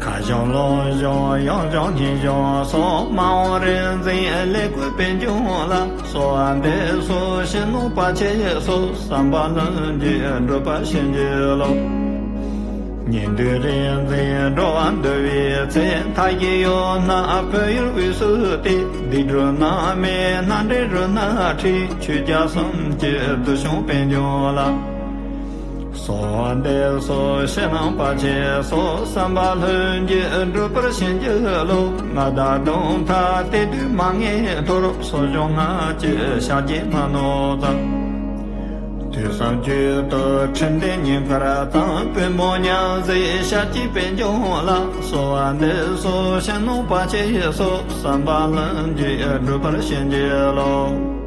ཁ་བྱང་ལུང་བྱང་ཡང་བྱང་སྙན་བྱང་སོགས། མ་འོངས་རིག་འཛིན་ལས་བཀོད་པས་འབྱུང་ལ། གསོལ་བ་འདེབས་སོ་ཕྱི་ནང་བར་ཆད་སོགས། བསམ་པ་ལྷུན་གྱིས་འགྲུབ་པར་བྱིན་གྱིས་རློབས། ཉན་ཐོས་རིག་འཛིན་འགྲོ་བ་འདུལ་བའི་ཚེ། མཐའ་བཞིའི་ཡུལ་རྣམས་བོད་ཡུལ་དབུས་སུ་སྟེ། སྡིག་སྒྲིབ་སྣང་མེད་སྣ་འདྲེན་རི་སྣ་ཁྲིད། ཆོས་རྒྱལ་གསུམ་གྱི་བདུད་བྱུང་བས་འབྱུང་ལ། གསོལ་བ་འདེབས་སོ་ཕྱི་ནང་བར་ཆད་སོགས། བསམ་པ་ལྷུན་གྱིས་འགྲུབ་པར་བྱིན་གྱིས་རློབས། མངའ་བདག་གདོང་ཐག་དེ་དུས་མ་ངེས་དོར། གསོ་སྦྱོང་སྔགས་ཀྱི་ཕྱག་རྒྱས་མ་ནོར་ཙམ། དུས་གསུམ་རྒྱུད་དུ་ཁྲིམས་ལྡན་ཉིན་དཀར་དང་། བོན་པོ་མཉམ་བཞག་ཤཱཀྱའི་དཔལ་འབྱུང་ལ། གསོལ་བ་འདེབས་སོ་ཕྱི་ནང་བར་ཆད་སོགས། བསམ་པ་ལྷུན་གྱིས་འགྲུབ་པར་བྱིན་གྱིས་རློབས།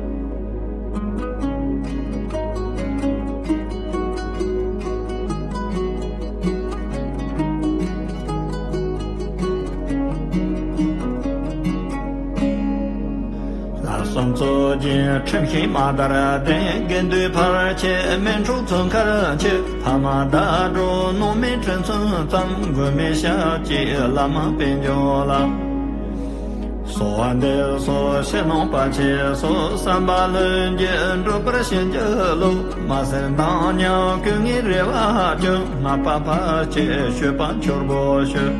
ལྷ་གསུམ་གཙོ་རྒྱན་ཁྲིམས་ཤིང་མ་དར་ལྡན། དགེ་འདུན་ཕལ་ཆེར་སྨིན་འཁྲུགས་མཚོན་ཁར་མཆིས། ཕ་མ་དགྲ་གྲོགས་ནང་མི་ཁྲི་ཚོ་ཙམ། མགོན་མེད་ཤཱཀྱའི་བླ་མ་དཔལ་འབྱོར་ལ། གསོལ་བ་འདེབས་སོ་ཕྱི་ནང་བར་ཆད་སོགས། བསམ་པ་ལྷུན་གྱིས་འགྲུབ་པར་བྱིན་གྱིས་རློབས། མ་སེར་མདངས་མྱང་སྐུ་ངལ་རེ་བ་ཅན། སྔགས་པ་ཕལ་ཆེར་མཆོད་པ་མཆོད་པོ་ཞུ།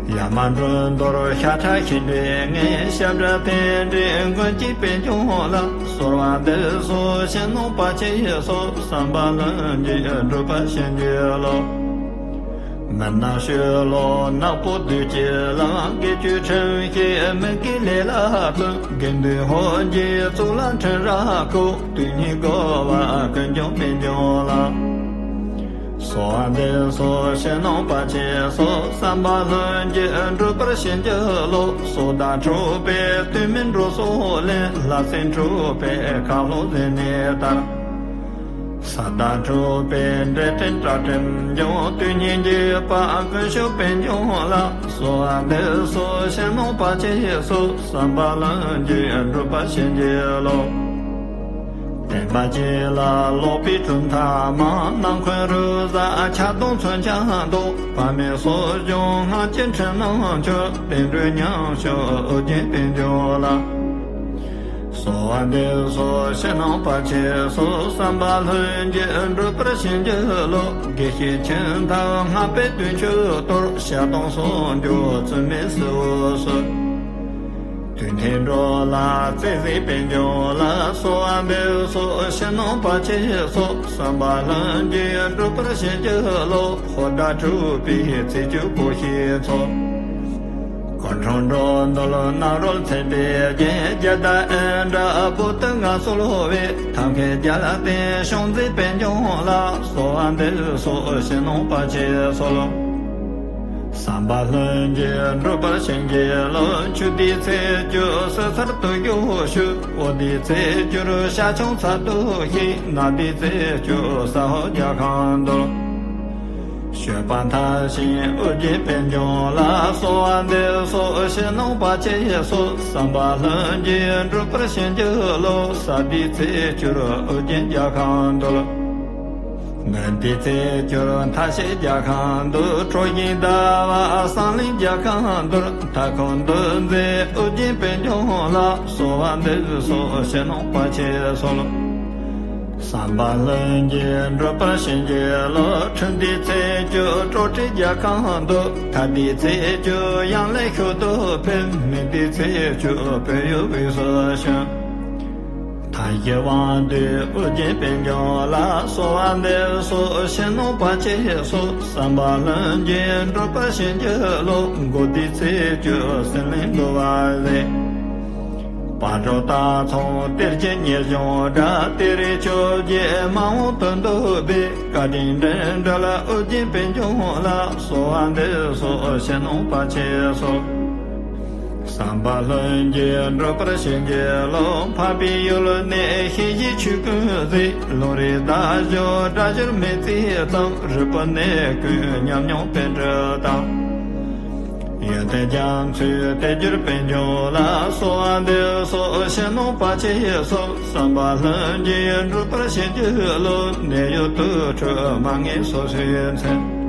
ཡ་མ་འགྲོ་འདོར་ཤ་ཁྲག་ཤིང་འབྲས་ངན། ཞབས་དྲུང་རྟེན་འབྲེལ་མགོན་གྱི་དཔལ་འབྱོར་ལ། གསོལ་བ་འདེབས་སོ་ཕྱི་ནང་བར་ཆད་སོགས། བསམ་པ་ལྷུན་གྱིས་འགྲུབ་པར་བྱིན་གྱིས་རློབས། མི་ནག་ཤོད་ལོ་ནག་པོ་བདུད་ཀྱི་ལམ། དགེ་བཅུའི་ཁྲིམས་བཅས་མི་དགེའི་ལས་ལ་བརྩོན། དགེ་འདུན་ཧོར་གྱི་གཙུག་ལག་ཕྲིན་རབ་བཀོད། དུས་སྙིགས་རྒོལ་བ་ཀུན་ཀྱང་དཔལ་འབྱོར་ལ། གསོལ་བ་འདེབས་སོ་ཕྱི་ནང་བར་ཆད་སོགས། བསམ་པ་ལྷུན་གྱིས་འགྲུབ་པར་བྱིན་གྱིས་རློབས། སྲོག་བདག་འཁྲུགས་པའི་དུས་མིན་འགྲོ་སོགས་ལས། ལྷ་སྲིན་འཁྲུགས་པའི་ཁ་ལོ་ཟིན་ནས་ལྟར། ས་བདག་འཁྲུགས་པའི་འདྲེ་སྲིན་དགྲ་སྲིན་འབྱུང་། དུས་སྙིགས་འགྱོད་པ་ཀུན་ཞུགས་དཔལ་འབྱོར་ལ། གསོལ་བ་འདེབས་སོ་ཕྱི་ནང་བར་ཆད་སོགས། བསམ་པ་ལྷུན་གྱིས་འགྲུབ་པར་བྱིན་གྱིས་རློབས། བསྟན་པ་གཅིག་ལ་ལོག་པའི་གྲུབ་མཐའ་མང་། ནང་འཁོན་རུ་ཟ་ཆགས་སྡང་མཚོན་ཆ་མདོག། ཕ་མའི་གསོ་སྦྱོང་སྔགས་ཀྱི་ཕྲིན་ལས་མཆོག། བསྟན་འགྲོའི་མཉམ་ཞུགས་ཨོ་རྒྱན་དཔལ་འབྱོར་ལ། གསོལ་བ་འདེབས་སོ་ཕྱི་ནང་བར་ཆད་སོགས། བསམ་པ་ལྷུན་གྱིས་འགྲུབ་པར་བྱིན་གྱིས་རློབས། དགེ་བཤེས་ཁྱིམ་ཐབ་སྔགས་པའི་དུས་མཆོད་གཏོར། བཤགས་སྡོམ་གསོག་འཇོག་བཙུན་མའི་གསོལ་བ་གསོལ། དུས་མཐའི་འགྲོ་ལ་རྩེ་གཟིགས་དཔལ་འབྱོར་ལ། གསོལ་བ་འདེབས་སོ་ཕྱི་ནང་བར་ཆད་སོགས། བསམ་པ་ལྷུན་གྱིས་འགྲུབ་པར་བྱིན་གྱིས་རློབས། ཧོར་དགྲ་འཁྲུགས་པའི་ཚེས་བཅུ་གོ་ཤིས་ཚོགས། སྐུ་འཁྲུངས་འགྲོ་འདུལ་རྣམ་རོལ་ཚེ་འདས་རྒྱན། རྒྱལ་དར་ཨིནྡྲ་བྷུ་ཏི་མངའ་གསོལ་བའི། ཐབས་མཁས་རྒྱལ་བསྟན་བྱུང་མཛད་དཔལ་འབྱོར་ལ། གསོལ་བ་འདེབས་སོ་ཕྱི་ནང་བར་ཆད་སོལ། བསམ་པ་ལྷུན་གྱིས་འགྲུབ་པར་བྱིན་གྱིས་རློབས། ཆུ་འདིའི་ཚེས་བཅུ་ཟུར་ཚར་དུ་གཡོ་ཞུ། འོ་འདིའི་ཚེས་བཅུར་ཤ་ཆང་ཚར་དུ་བཞེས། ནག་འདིའི་ཚེས་བཅུ་ས་འོག་རྒྱལ་ཁང་འདུལ། ཞོན་པ་མཐའ་བཞིའི་ཨོ་རྒྱན་དཔལ་འབྱོར་ལ། གསོལ་བ་འདེབས་སོ་ཕྱི་ནང་བར་ཆད་སོལ། བསམ་པ་ལྷུན་གྱིས་འགྲུབ་པར་བྱིན་གྱིས་རློབས། གཟའ་འདིའི་ཚེས་བཅུར་ཨོ་རྒྱན་རྒྱལ་ཁང་འདུལ། མོན་དེའི་ཚེས་བཅུར་མཐའ་བཞིའི་རྒྱལ་ཁང་འདུལ། གྲོ་བཞིན་ཟླ་བ་བསམ་གླིང་རྒྱལ་ཁང་འདུལ། མཐའ་འཁོབ་འདུལ་མཛད་ཨོ་རྒྱན་དཔལ་འབྱོར་ལ། གསོལ་བ་འདེབས་སོ་ཕྱི་ནང་བར་ཆད་སོལ། བསམ་པ་ལྷུན་གྱིས་འགྲུབ་པར་བྱིན་གྱིས་རློབས། ཁྲི་འདིའི་ཚེས་བཅུ་སྤྲོ་ཁྲིར་རྒྱལ་ཁང་འདུལ། ཐ་དིའི་ཚེས་བཅུ་ཡང་ལེ་ཤོད་དུ་ཕེབས། མི་འདིའི་ཚེས་བཅུ་བོད་ཡུལ་དབུས་སུ་བྱོན། ཞི་བ་འདུས་ཨོ་རྒྱན་པད་འབྱུང་ལ། གསོལ་བ་འདེབས་སོ་ཕྱི་ནང་བར་ཆད་སོལ། བསམ་པ་ལྷུན་གྱིས་འགྲུབ་པར་བྱིན་གྱིས་རློབས། མགོ་བདེ་ཚིགས་བཅུ་སེམས་ལས་འདུལ་བ་ལས། བར་དོ་དག་ཚོགས་གཏེར་གྱི་ཉེར་སྦྱོང་སྒྲ། ཏུ་རེ་བཅོ་བརྒྱད་མ་འོངས་དོན་བསྡུ་བའི། བཀའ་དྲིན་དྲིན་བྲལ་ཨོ་རྒྱན་པད་འབྱུང་ལ། གསོལ་བ་འདེབས་སོ་ཕྱི་ནང་བར་ཆད་སོལ། བསམ་པ་ལྷུན་གྱིས་འགྲུབ་པར་བྱིན་གྱིས་རློབས། འཕགས་པའི་ཡུལ་ནས་ཞི་བའི་ཆོས་ཀུན་གཟིགས། ལུང་རིགས་དག་སྦྱོར་སྒྲ་སྦྱོར་མེད་ཚིག་ཙམ། རིག་པ་གནས་ཀུན་ཉམས་མྱོང་པཎྜི་ཏ། ཡོན་ཏན་རྒྱ་མཚོའི་དལ་འབྱོར་པད་འབྱུང་ལ། གསོལ་བ་འདེབས་སོ་ཕྱི་ནང་བར་ཆད་སོལ། བསམ་པ་ལྷུན་གྱིས་འགྲུབ་པར་བྱིན་གྱིས་རློབས། ནད་གཡོག་དུག་ཕྲུག་མ་ངེས་སོ་སོའི་མཚན།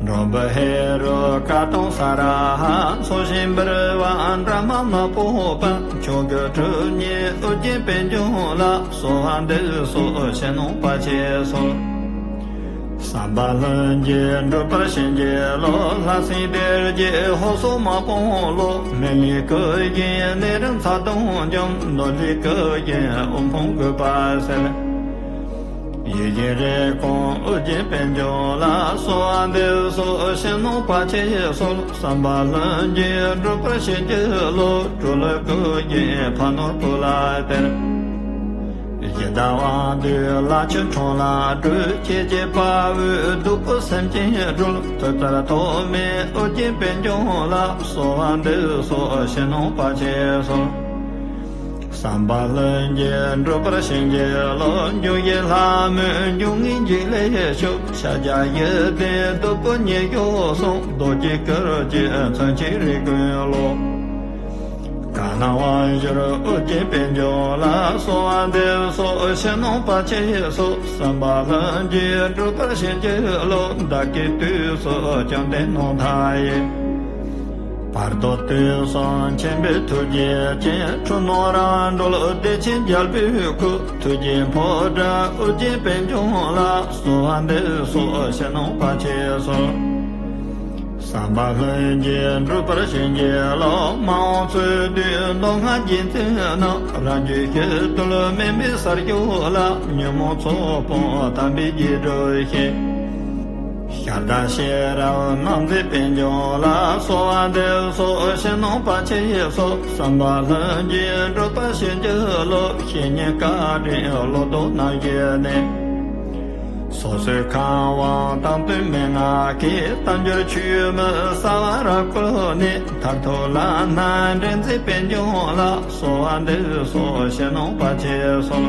འགྲོ་འབུམ་ཧེ་རུ་ཀ་དང་ས་ར་ཧ། ཚོགས་ཞིང་འབུལ་བ་འདྲ་མ་མ་སྤངས་པ། མཆོག་གི་གྲུབ་བརྙེས་ཨོ་རྒྱན་པད་འབྱུང་ལ། གསོལ་བ་འདེབས་སོ་ཕྱི་ནང་བར་ཆད་སོལ། བསམ་པ་ལྷུན་གྱིས་འགྲུབ་པར་བྱིན་གྱིས་རློབས། ལྷ་སྲིན་སྡེ་བརྒྱད་ཧོ་སོ་མ་སྤངས་ལོ། སྨན་བླའི་སྐུ་བཞིན་ནད་རིམས་ཚ་གདུང་འཇོམས། ནོར་ལྷའི་སྐུ་བཞིན་དབུལ་ཕོངས་རྒུད་པ་སེལ། ཡིད་བཞིན་རེ་སྐོང་ཨོ་རྒྱན་པད་འབྱུང་ལ། གསོལ་བ་འདེབས་སོ་ཕྱི་ནང་བར་ཆད་སོལ། བསམ་པ་ལྷུན་གྱིས་འགྲུབ་པར་བྱིན་གྱིས་རློབས། གྲོ་ལོད་སྐུ་བཞིན་ཕ་ནོར་བུ་ལ་སྟེར། གཞི་བདག་དབང་འདུས་ལ་ཆོས་འཁྲུངས་ལ་སྤྲུལ། ཁྱེད་ཀྱི་དཔའ་བོས་སྡུག་པོ་སེམས་ཅན་སྒྲོལ། ཐུགས་རྩལ་ཐོགས་མེད་ཨོ་རྒྱན་པད་འབྱུང་ལ། གསོལ་བ་འདེབས་སོ་ཕྱི་ནང་བར་ཆད་སོལ། བསམ་པ་ལྷུན་གྱིས་འགྲུབ་པར་བྱིན་གྱིས་རློབས། འབྱུང་བཞི་ལྷ་མོའི་འབྱུང་ལྔའི་འཇིགས་ལས་སྐྱོབས། ཤཱཀྱ་བཞི་ལྡན་བདུད་པོ་ཉེས་སྐྱོབ་སྲུང་། རྡོ་རྗེ་གུར་གྱི་མཚོན་ཆས་རིགས་ཀུན་ཀློག། གང་སྣང་དབང་བསྒྱུར་ཨོ་རྒྱན་པད་འབྱུང་ལ། གསོལ་བ་འདེབས་སོ་ཕྱི་ནང་བར་ཆད་སོལ། བསམ་པ་ལྷུན་གྱིས་འགྲུབ་པར་བྱིན་གྱིས་རློབས། བདག་གི་དུས་སུ་བཅོམ་ལྡན་སྣང་མཐའ་ཡས། བར་དོ་དུས་གསུམ་མཁྱེན་པའི་ཐུགས་རྗེ་ཅན། འཁྲུལ་སྣང་རང་གྲོལ་བདེ་ཆེན་རྒྱལ་པོའི་སྐུ། ཐུགས་རྗེའི་ཕོ་བྲང་ཨོ་རྒྱན་པད་འབྱུང་ལ། གསོལ་བ་འདེབས་སོ་ཕྱི་ནང་བར་ཆད་སོལ། བསམ་པ་ལྷུན་གྱིས་འགྲུབ་པར་བྱིན་གྱིས་རློབས། མ་འོངས་ཚུལ་བསྟན་མདོ་སྔགས་རྒྱལ་མཚན་རྣམས། རང་རྒྱུད་ཞི་དུལ་མུན་པའི་སར་སྐྱོབ་ལ། ཉོན་མོངས་ཚོགས་སྤོང་དམ་པའི་རྒྱས་འགྲོ་ཞིང་། ཤར་དང་ཤེས་རབ་སྣང་མཛད་པད་འབྱུང་ལ། གསོལ་བ་འདེབས་སོ་ཕྱི་ནང་བར་ཆད་སོལ། བསམ་པ་ལྷུན་གྱིས་འགྲུབ་པར་བྱིན་གྱིས་རློབས། བཤེས་གཉེན་བཀའ་དྲིན་བློ་ལྡོག་རྣམ་བཞི་ནས། སོ་སོའི་ཁམས་དབང་དང་བསྟུན་མན་ངག་གིས། དལ་འབྱོར་ཆོས་མི་གསལ་བར་བཀོད་ནས། མཐར་ཐུག་ལམ་སྣ་འདྲེན་མཛད་པད་འབྱུང་ལ། གསོལ་བ་འདེབས་སོ་ཕྱི་ནང་བར་ཆད་སོལ།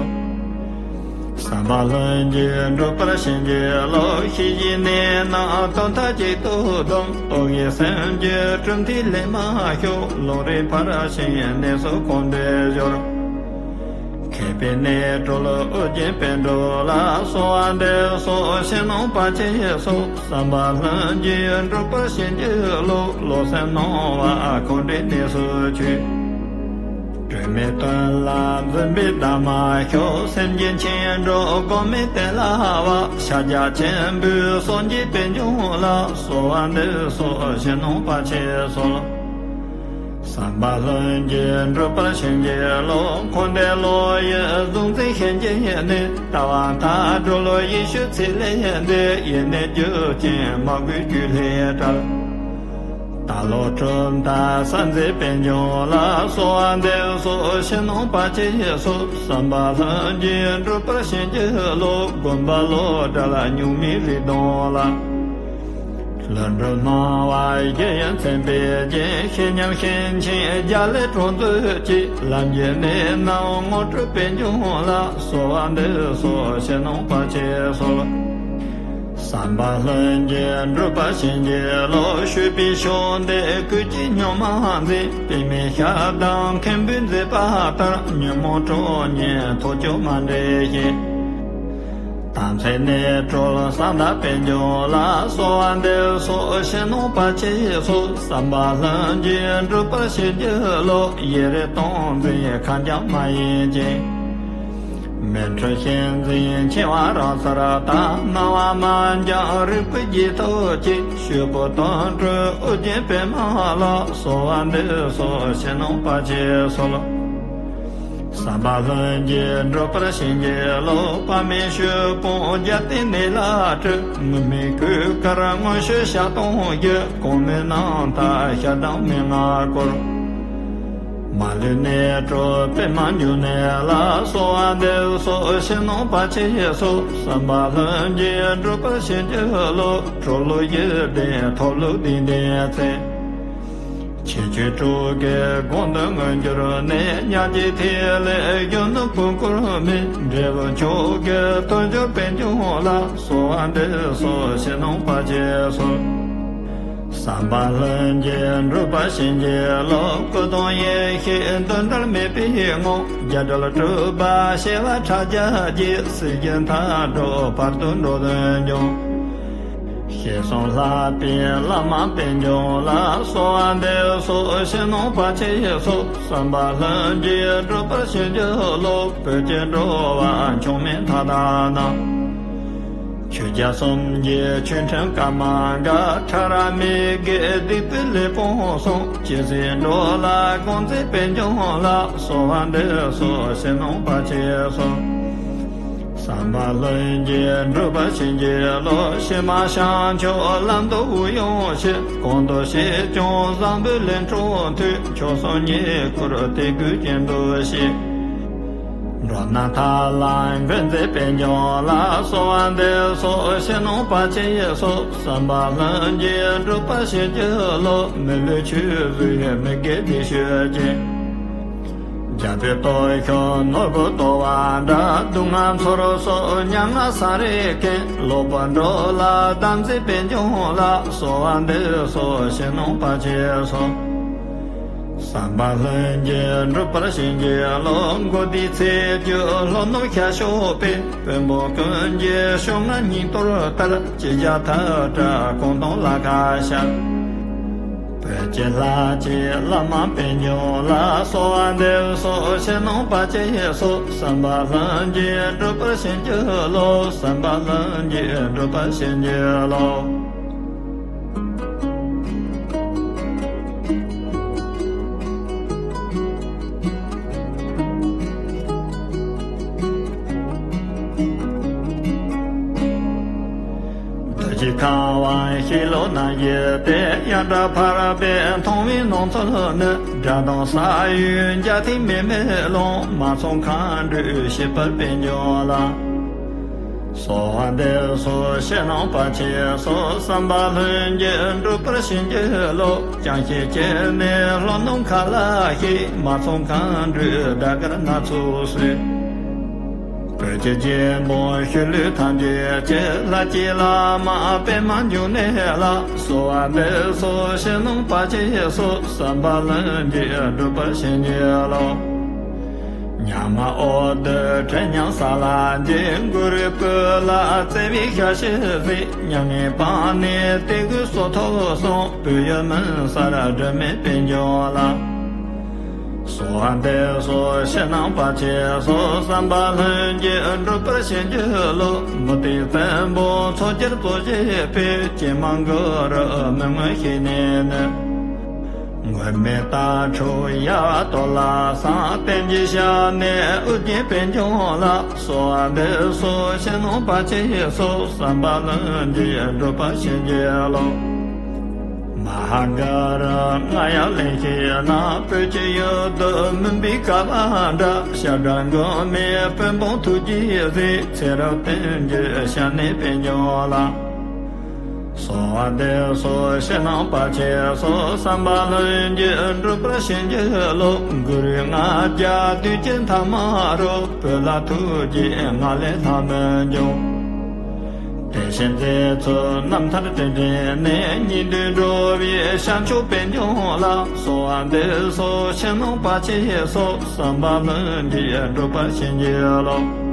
བསམ་པ་ལྷུན་གྱིས་འགྲུབ་པར་བྱིན་གྱིས་རློབས། ཤེས་བཞིན་གནས་རྣམས་དོན་མཐའ་གཅིག་ཏུ་བསྡོམས། རྟོག་གེའི་སེམས་ཀྱི་གྲུབ་མཐས་ལེན་མ་ཤོར། ལུང་རིགས་ཕར་ཕྱིན་གནས་སུ་གང་འདུལ་སྦྱོར། མཁས་པའི་གནས་གྲོལ་ཨོ་རྒྱན་པད་འབྱུང་ལ། གསོལ་བ་འདེབས་སོ་ཕྱི་ནང་བར་ཆད་སོལ། བསམ་པ་ལྷུན་གྱིས་འགྲུབ་པར་བྱིན་གྱིས་རློབས། བློ་སེམས་སྣང་བ་གང་འདྲེན་གནས་སུ་ཆུད། དྲི་མེད་དོན་ལ་འཛིན་པའི་བརྡ་མ་ཤོར། སེམས་ཀྱི་འཆིང་གྲོགས་སྒོམ་མེད་གཏན་ལ་དབབ། ཤཱཀྱ་ཆེན་པོའི་སངས་རྒྱས་པད་འབྱུང་ལ། གསོལ་བ་འདེབས་སོ་ཕྱི་ནང་བར་ཆད་སོལ། བསམ་པ་ལྷུན་གྱིས་འགྲུབ་པར་བྱིན་གྱིས་རློབས། འཁོར་འདས་བློ་ཡི་གཟུང་འཛིན་ཞེན་གྱིས་ནི། ལྟ་བ་མཐའ་གྲོལ་ཡེ་ཤེས་ཚིག་ལས་འདས། ཡེ་ནས་རྒྱུད་ཀྱི་མ་གུས་རྒྱུད་ལས་བྲལ། ད་ལོ་གྲུབ་མཐའ་གསལ་མཛད་པད་འབྱུང་ལ། གསོལ་བ་འདེབས་སོ་ཕྱི་ནང་བར་ཆད་སོལ། བསམ་པ་ལྷུན་གྱིས་འགྲུབ་པར་བྱིན་གྱིས་རློབས། བསྒོམ་པ་བློ་བྲལ་གཉུག་མའི་རིག་སྟོང་ལ། ལྷུན་གྲུབ་སྣང་བ་ཞི་ཡང་མཚན་དཔེ་ཅན། ཞི་ཉམས་ཤིང་ཆེན་རྒྱ་ལས་གྲོལ་མཛོད་ཅིག། ལམ་གྱི་གནད་རྣམས་ངོ་སྤྲོད་པད་འབྱུང་ལ། གསོལ་བ་འདེབས་སོ་ཕྱི་ནང་བར་ཆད་སོལ། བསམ་པ་ལྷུན་གྱིས་འགྲུབ་པར་བྱིན་གྱིས་རློབས། བཤོས་པའི་ཕྱོགས་འདི་བསྐུལ་གྱིས་སྨྱོན་མ་འཛིན། པདྨའི་ཞབས་དང་མཁན་པོས་མཛད་པ་ལྟར། ཉོན་མོངས་གྲོགས་ཉིད་ཐོ་ཅོ་མ་འདྲེས་ཤིང་། དམ་ཚིག་གནད་གྲོལ་གསང་བདག་པད་འབྱུང་ལ། གསོལ་བ་འདེབས་སོ་ཕྱི་ནང་བར་ཆད་སོལ། བསམ་པ་ལྷུན་གྱིས་འགྲུབ་པར་བྱིན་གྱིས་རློབས། ཡེ་རེ་སྟོང་འཛིན་ཁ་འཇམ་མ་ཡེངས་ཅིང་། མི་འཁྲུལ་ཤེས་འཛིན་འཆིང་བ་རང་སར་དག། སྣང་བ་མ་འགྱངས་རིག་པའི་རྗེས་ཐོབ་ཅིག། བཤོས་བུ་དོན་གྲུབ་ཨོ་རྒྱན་པདྨ་ལ། གསོལ་བ་འདེབས་སོ་ཕྱི་ནང་བར་ཆད་སོལ། བསམ་པ་ལྷུན་གྱིས་འགྲུབ་པར་བྱིན་གྱིས་རློབས། དཔག་མེད་ཆོས་ཕུང་རྒྱལ་བསྟན་གནས་ལ་སྤྲུལ། དངོས་མེད་གོས་དཀར་མངོན་སྤྱོད་ཞལ་གདོང་བརྒྱུད། གོང་མའི་རྣམ་ཐར་ཞལ་གདམས་མན་ངག་སྐོར། མ་ལུས་གནས་གྲུབ་པདྨ་འབྱུང་གནས་ལ། གསོལ་བ་འདེབས་སོ་ཕྱི་ནང་བར་ཆད་སོལ། བསམ་པ་ལྷུན་གྱིས་འགྲུབ་པར་བྱིན་གྱིས་རློབས། གྲོལ་ལུགས་ཡོན་ཏན་ཐོབ་ལུགས་བདེན་བདེན་མཚན། ཆོས་སྤྱོད་དྲུག་གི་དགོངས་དོན་མངོན་གྱུར་ནས། མཉམ་རྗེས་ཐིག་ལེ་གཞོན་ནུ་བུ་འཁོར་མའི། འབྲས་བུ་མཆོག་གི་དོན་འབྱོར་པད་འབྱུང་ལ། གསོལ་བ་འདེབས་སོ་ཕྱི་ནང་བར་ཆད་སོལ། བསམ་པ་ལྷུན་གྱིས་འགྲུབ་པར་བྱིན་གྱིས་རློབས། སྐུ་གདུང་ཡེ་ཤེས་འདུན་གྲལ་མེད་པའི་ངང་། རྒྱ་གྲོལ་སྤྲུལ་པ་བྱེ་བ་ཕྲག་བརྒྱ་རྒྱས། སྲིད་ཞིའི་མཐའ་སྐོར་བར་དུ་འགྲོ་དོན་འབྱུང་། ཞེས་གསུངས་ལྷག་པའི་བླ་མ་པད་འབྱུང་ལ། གསོལ་བ་འདེབས་སོ་ཕྱི་ནང་བར་ཆད་སོལ། བསམ་པ་ལྷུན་གྱིས་འགྲུབ་པར་བྱིན་གྱིས་རློབས། བོད་ཀྱི་འགྲོ་བ་མཆོག་དམན་མཐའ་དག་ན། ཆོས་རྒྱལ་གསུམ་གྱི་ཆོས་ཁྲིམས་བཀའ་མ་འགལ། ཕྲ་རགས་མི་དགེ་སྡིག་པའི་ལས་སྤོང་གསུམ། ཇི་སྲིད་འགྲོ་ལ་དགོངས་མཛད་པད་འབྱུང་ལ། གསོལ་བ་འདེབས་སོ་ཕྱི་ནང་བར་ཆད་སོལ། བསམ་པ་ལྷུན་གྱིས་འགྲུབ་པར་བྱིན་གྱིས་རློབས། ཕྱི་མ་བྱང་ཆུབ་ལམ་དུ་འུ་ཡོང་ཕྱིར། གང་དུ་སྐྱེས་ཀྱང་བཟང་པོའི་ལས་འཕྲོ་མཐུད། མཆོག་གསུམ་ཉེ་འཁོར་དད་གུས་ཀྱི་འདུ་ཤེས། འགྲོ་རྣམས་ཐར་ལམ་འགོད་མཛད་པད་འབྱུང་ལ། གསོལ་བ་འདེབས་སོ་ཕྱི་ནང་བར་ཆད་སོལ། བསམ་པ་ལྷུན་གྱིས་འགྲུབ་པར་བྱིན་གྱིས་རློབས། མི་ལུས་ཆོས་བཟོད་མི་དགེ་སྡིག་སྤྱོད་ཅན། རྒྱལ་པོའི་སྟོབས་ཤུགས་ནོར་བུ་རྡོ་བ་འདྲ། སྡུག་བསྔལ་མཚོར་སོགས་མྱ་ངན་སེམས་རེ་ཁེངས། ལོག་པར་འགྲོ་ལ་དམ་མཛད་པད་འབྱུང་ལ། གསོལ་བ་འདེབས་སོ་ཕྱི་ནང་བར་ཆད་སོལ། བསམ་པ་ལྷུན་གྱིས་འགྲུབ་པར་བྱིན་གྱིས་རློབས། མགོ་བདེ་ཚེ་བརྒྱད་ལྷོ་ནུབ་ཤར་ཕྱོགས་པའི། དཔོན་པོ་ཀུན་གྱི་ཕྱོགས་སྔ་སྙིང་གཏོར་ལྟར། ཅི་བྱ་མཐའ་དག་གང་དང་ལ་ཁ་ཤར། བོད་ཀྱི་ལྷ་ཆེན་བླ་མ་པད་འབྱུང་ལ། གསོལ་བ་འདེབས་སོ་ཕྱི་ནང་བར་ཆད་སོལ། བསམ་པ་ལྷུན་གྱིས་འགྲུབ་པར་བྱིན་གྱིས་རློབས། བསམ་པ་ལྷུན་གྱིས་འགྲུབ་པར་བྱིན་གྱིས་རློབས། རྡོ་རྗེ་ཁང་བ་ཤེལ་ལོ་ན་ཡི་སྟེ། ཡང་དག་ཕ་རོལ་པོས་མཐོང་བའི་སྣང་ཚུལ་ནི། སྒྲ་དང་ས་གཡོའི་འཇའ་ཐིག་མེ་མེ་ལོང་། མ་ཚང་མཁའ་འགྲོས་ཤེས་པར་པད་འབྱུང་ལ། གསོལ་བ་འདེབས་སོ་ཕྱི་ནང་བར་ཆད་སོལ། བསམ་པ་ལྷུན་གྱིས་འགྲུབ་པར་བྱིན་གྱིས་རློབས། ཅང་ཤེས་སྐྱེས་ནས་ལྷོ་ནུབ་མཁའ་ལ་གཤེགས། མ་ཚང་མཁའ་འགྲོས་ཟླ་དཀར་སྣ་ཚོགས་བསུས། བོད་ཀྱི་རྒྱལ་པོ་ཤུལ་ལུས་ཐམས་ཅད་ཀྱི། ལྷ་སྐྱེས་བླ་མ་པདྨ་འབྱུང་གནས་ལ། གསོལ་བ་འདེབས་སོ་ཕྱི་ནང་བར་ཆད་སོལ། བསམ་པ་ལྷུན་གྱིས་འགྲུབ་པར་བྱིན་གྱིས་རློབས། ཉ་མ་འོད་དུ་དྲན་མཉམ་ས་ལ་འགྱེལ། གུ་རུའི་སྐུ་ལ་བརྩེ་བའི་ཞལ་ཕྱེ་གཟིགས། མྱ་ངན་སྤངས་ནས་དད་གུས་གསོལ་ཐོབ་གསུངས། བོད་ཡུལ་མུན་སེལ་སྒྲོན་མེ་པད་འབྱུང་ལ། གསོལ་བ་འདེབས་སོ་ཕྱི་ནང་བར་ཆད་སོལ། བསམ་པ་ལྷུན་གྱིས་འགྲུབ་པར་བྱིན་གྱིས་རློབས། མུ་སྟེགས་བཙན་པོ་མཚོན་ཆར་གཙོ་བྱས་པའི། ཀྱེ་མ་གུ་རུ་མི་མངོན་ཞིང་གནས་ནི། མགོན་མེད་དྭགས་ཕྲུག་ཡ་ཏོ་ལ་སང་། བསྟན་གྱི་ཞབས་ནས་ཨོ་རྒྱན་པད་འབྱུང་ལ། གསོལ་བ་འདེབས་སོ་ཕྱི་ནང་བར་ཆད་སོལ། བསམ་པ་ལྷུན་གྱིས་འགྲུབ་པར་བྱིན་གྱིས་རློབས། མ་ཧཱ་གུ་རུ་རྔ་ཡབ་གླིང་ཞིག་ན། བོད་ཀྱི་ཡུལ་དུ་མུན་པའི་ཀ་བ་འདྲ། ཞབས་དྲུང་མགོན་མེད་པོད་འབུམ་ཐུགས་རྗེས་གཟིགས། ཚེ་རབས་བསྟན་འགྱུར་ཞལ་ནས་པད་འབྱུང་ལ། གསོལ་བ་འདེབས་སོ་ཕྱི་ནང་བར་ཆད་སོལ། བསམ་པ་ལྷུན་གྱིས་འགྲུབ་པར་བྱིན་གྱིས་རློབས། གུ་རུའི་ལྔ་བརྒྱ་བདུན་ཅུ་ཐ་མ་རུ། བོད་ལ་ཐུགས་རྗེའི་ངང་ལས་ལྷ་མོ་འབྱུང་། དེ་བཞིན་མཛད་ཚུལ་རྣམ་ཐར་དྲི་བྲལ་ནས། སྙིགས་དུས་འགྲོ་བའི་བྱང་ཆུབ་པད་འབྱུང་ལ། གསོལ་བ་འདེབས་སོ་ཕྱི་ནང་བར་ཆད་སོལ། བསམ་པ་ལྷུན་གྱིས་འགྲུབ་པར་བྱིན་གྱིས་རློབས།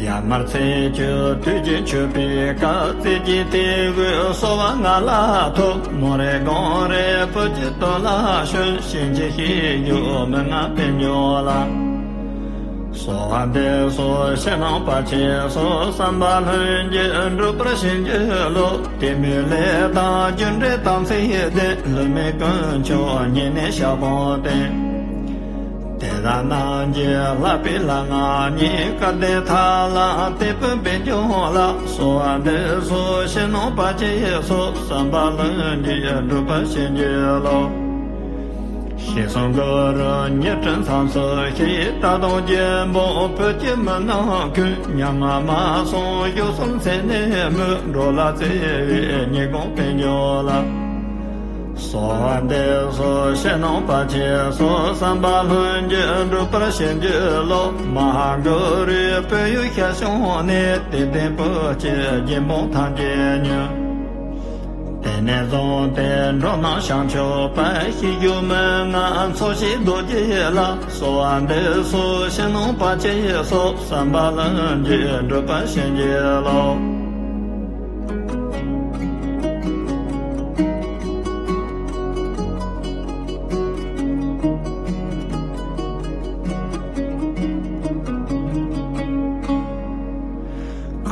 ཡར་མར་ཚེས་བཅུ་དུས་ཀྱི་མཆོད་པའི་སྐབས། རྩེ་གཅིག་དད་གུས་གསོལ་བ་ང་ལ་ཐོབ། ནོར་རེ་གང་རེ་བོད་ཀྱི་དོན་ལ་བྱོན། བྱིན་གྱིས་བརླབས་ཤོག་མི་མངའ་པད་འབྱུང་ལ། གསོལ་བ་འདེབས་སོ་ཕྱི་ནང་བར་ཆད་སོལ། བསམ་པ་ལྷུན་གྱིས་འགྲུབ་པར་བྱིན་གྱིས་རློབས། དད་མོས་ལས་དང་རྒྱུ་འབྲས་དམ་ཚིག་ལྡན། བསླུ་མེད་དཀོན་མཆོག་ཉེ་གནས་ཞལ་དཔུང་བསྟེན། དེ་དག་རྣམས་ཀྱི་ལྷག་པའི་ལྷ་ང་ཉིད། སྐལ་ལྡན་ཐར་ལམ་དེད་དཔོན་དཔལ་འབྱོར་ལ། གསོལ་བ་འདེབས་སོ་ཞེས་གནང་བ་ཅི་སོགས། བསམ་པ་ལྷུན་གྱིས་འགྲུབ་པར་བྱིན་གྱིས་རློབས། ཞེས་གསུངས། གུ་རུ་ཉི་སྤྲིན་མཚམས་སུ་གཤེགས། རྟ་དང་རྒྱལ་པོ་བོད་ཀྱི་མི་རྣམས་ཀུན། མྱ་ངན་མ་སོང་བཞུགས་གསོལ་མཚན་ནས་སྨོས། འགྲོ་ལ་བརྩེ་བའི་ཉེས་དགོངས་དཔལ་འབྱོར་ལ། གསོལ་བ་འདེབས་སོ་ཞེས་གནང་བ་ཅི་སོགས། བསམ་པ་ལྷུན་གྱིས་འགྲུབ་པར་བྱིན་གྱིས་རློབས། མ་ཧཱ་གུ་རུའི་དཔལ་ཡུལ་ཞལ་བྱུང་ནས། དད་ལྡན་བོད་ཀྱི་རྒྱལ་འབངས་ཐམས་ཅད་ཉོན། དེ་ནས་བཟུང་སྟེ་འགྲོ་རྣམས་བྱང་ཆུབ་པ། ཤེས་རྒྱུད་མན་ངག་འཚོ་བྱེད་རྡོ་རྗེ་ལ། གསོལ་བ་འདེབས་སོ་ཞེས་གནང་བ་ཅི་སོགས། བསམ་པ་ལྷུན་གྱིས་འགྲུབ་པར་བྱིན་གྱིས་རློབས།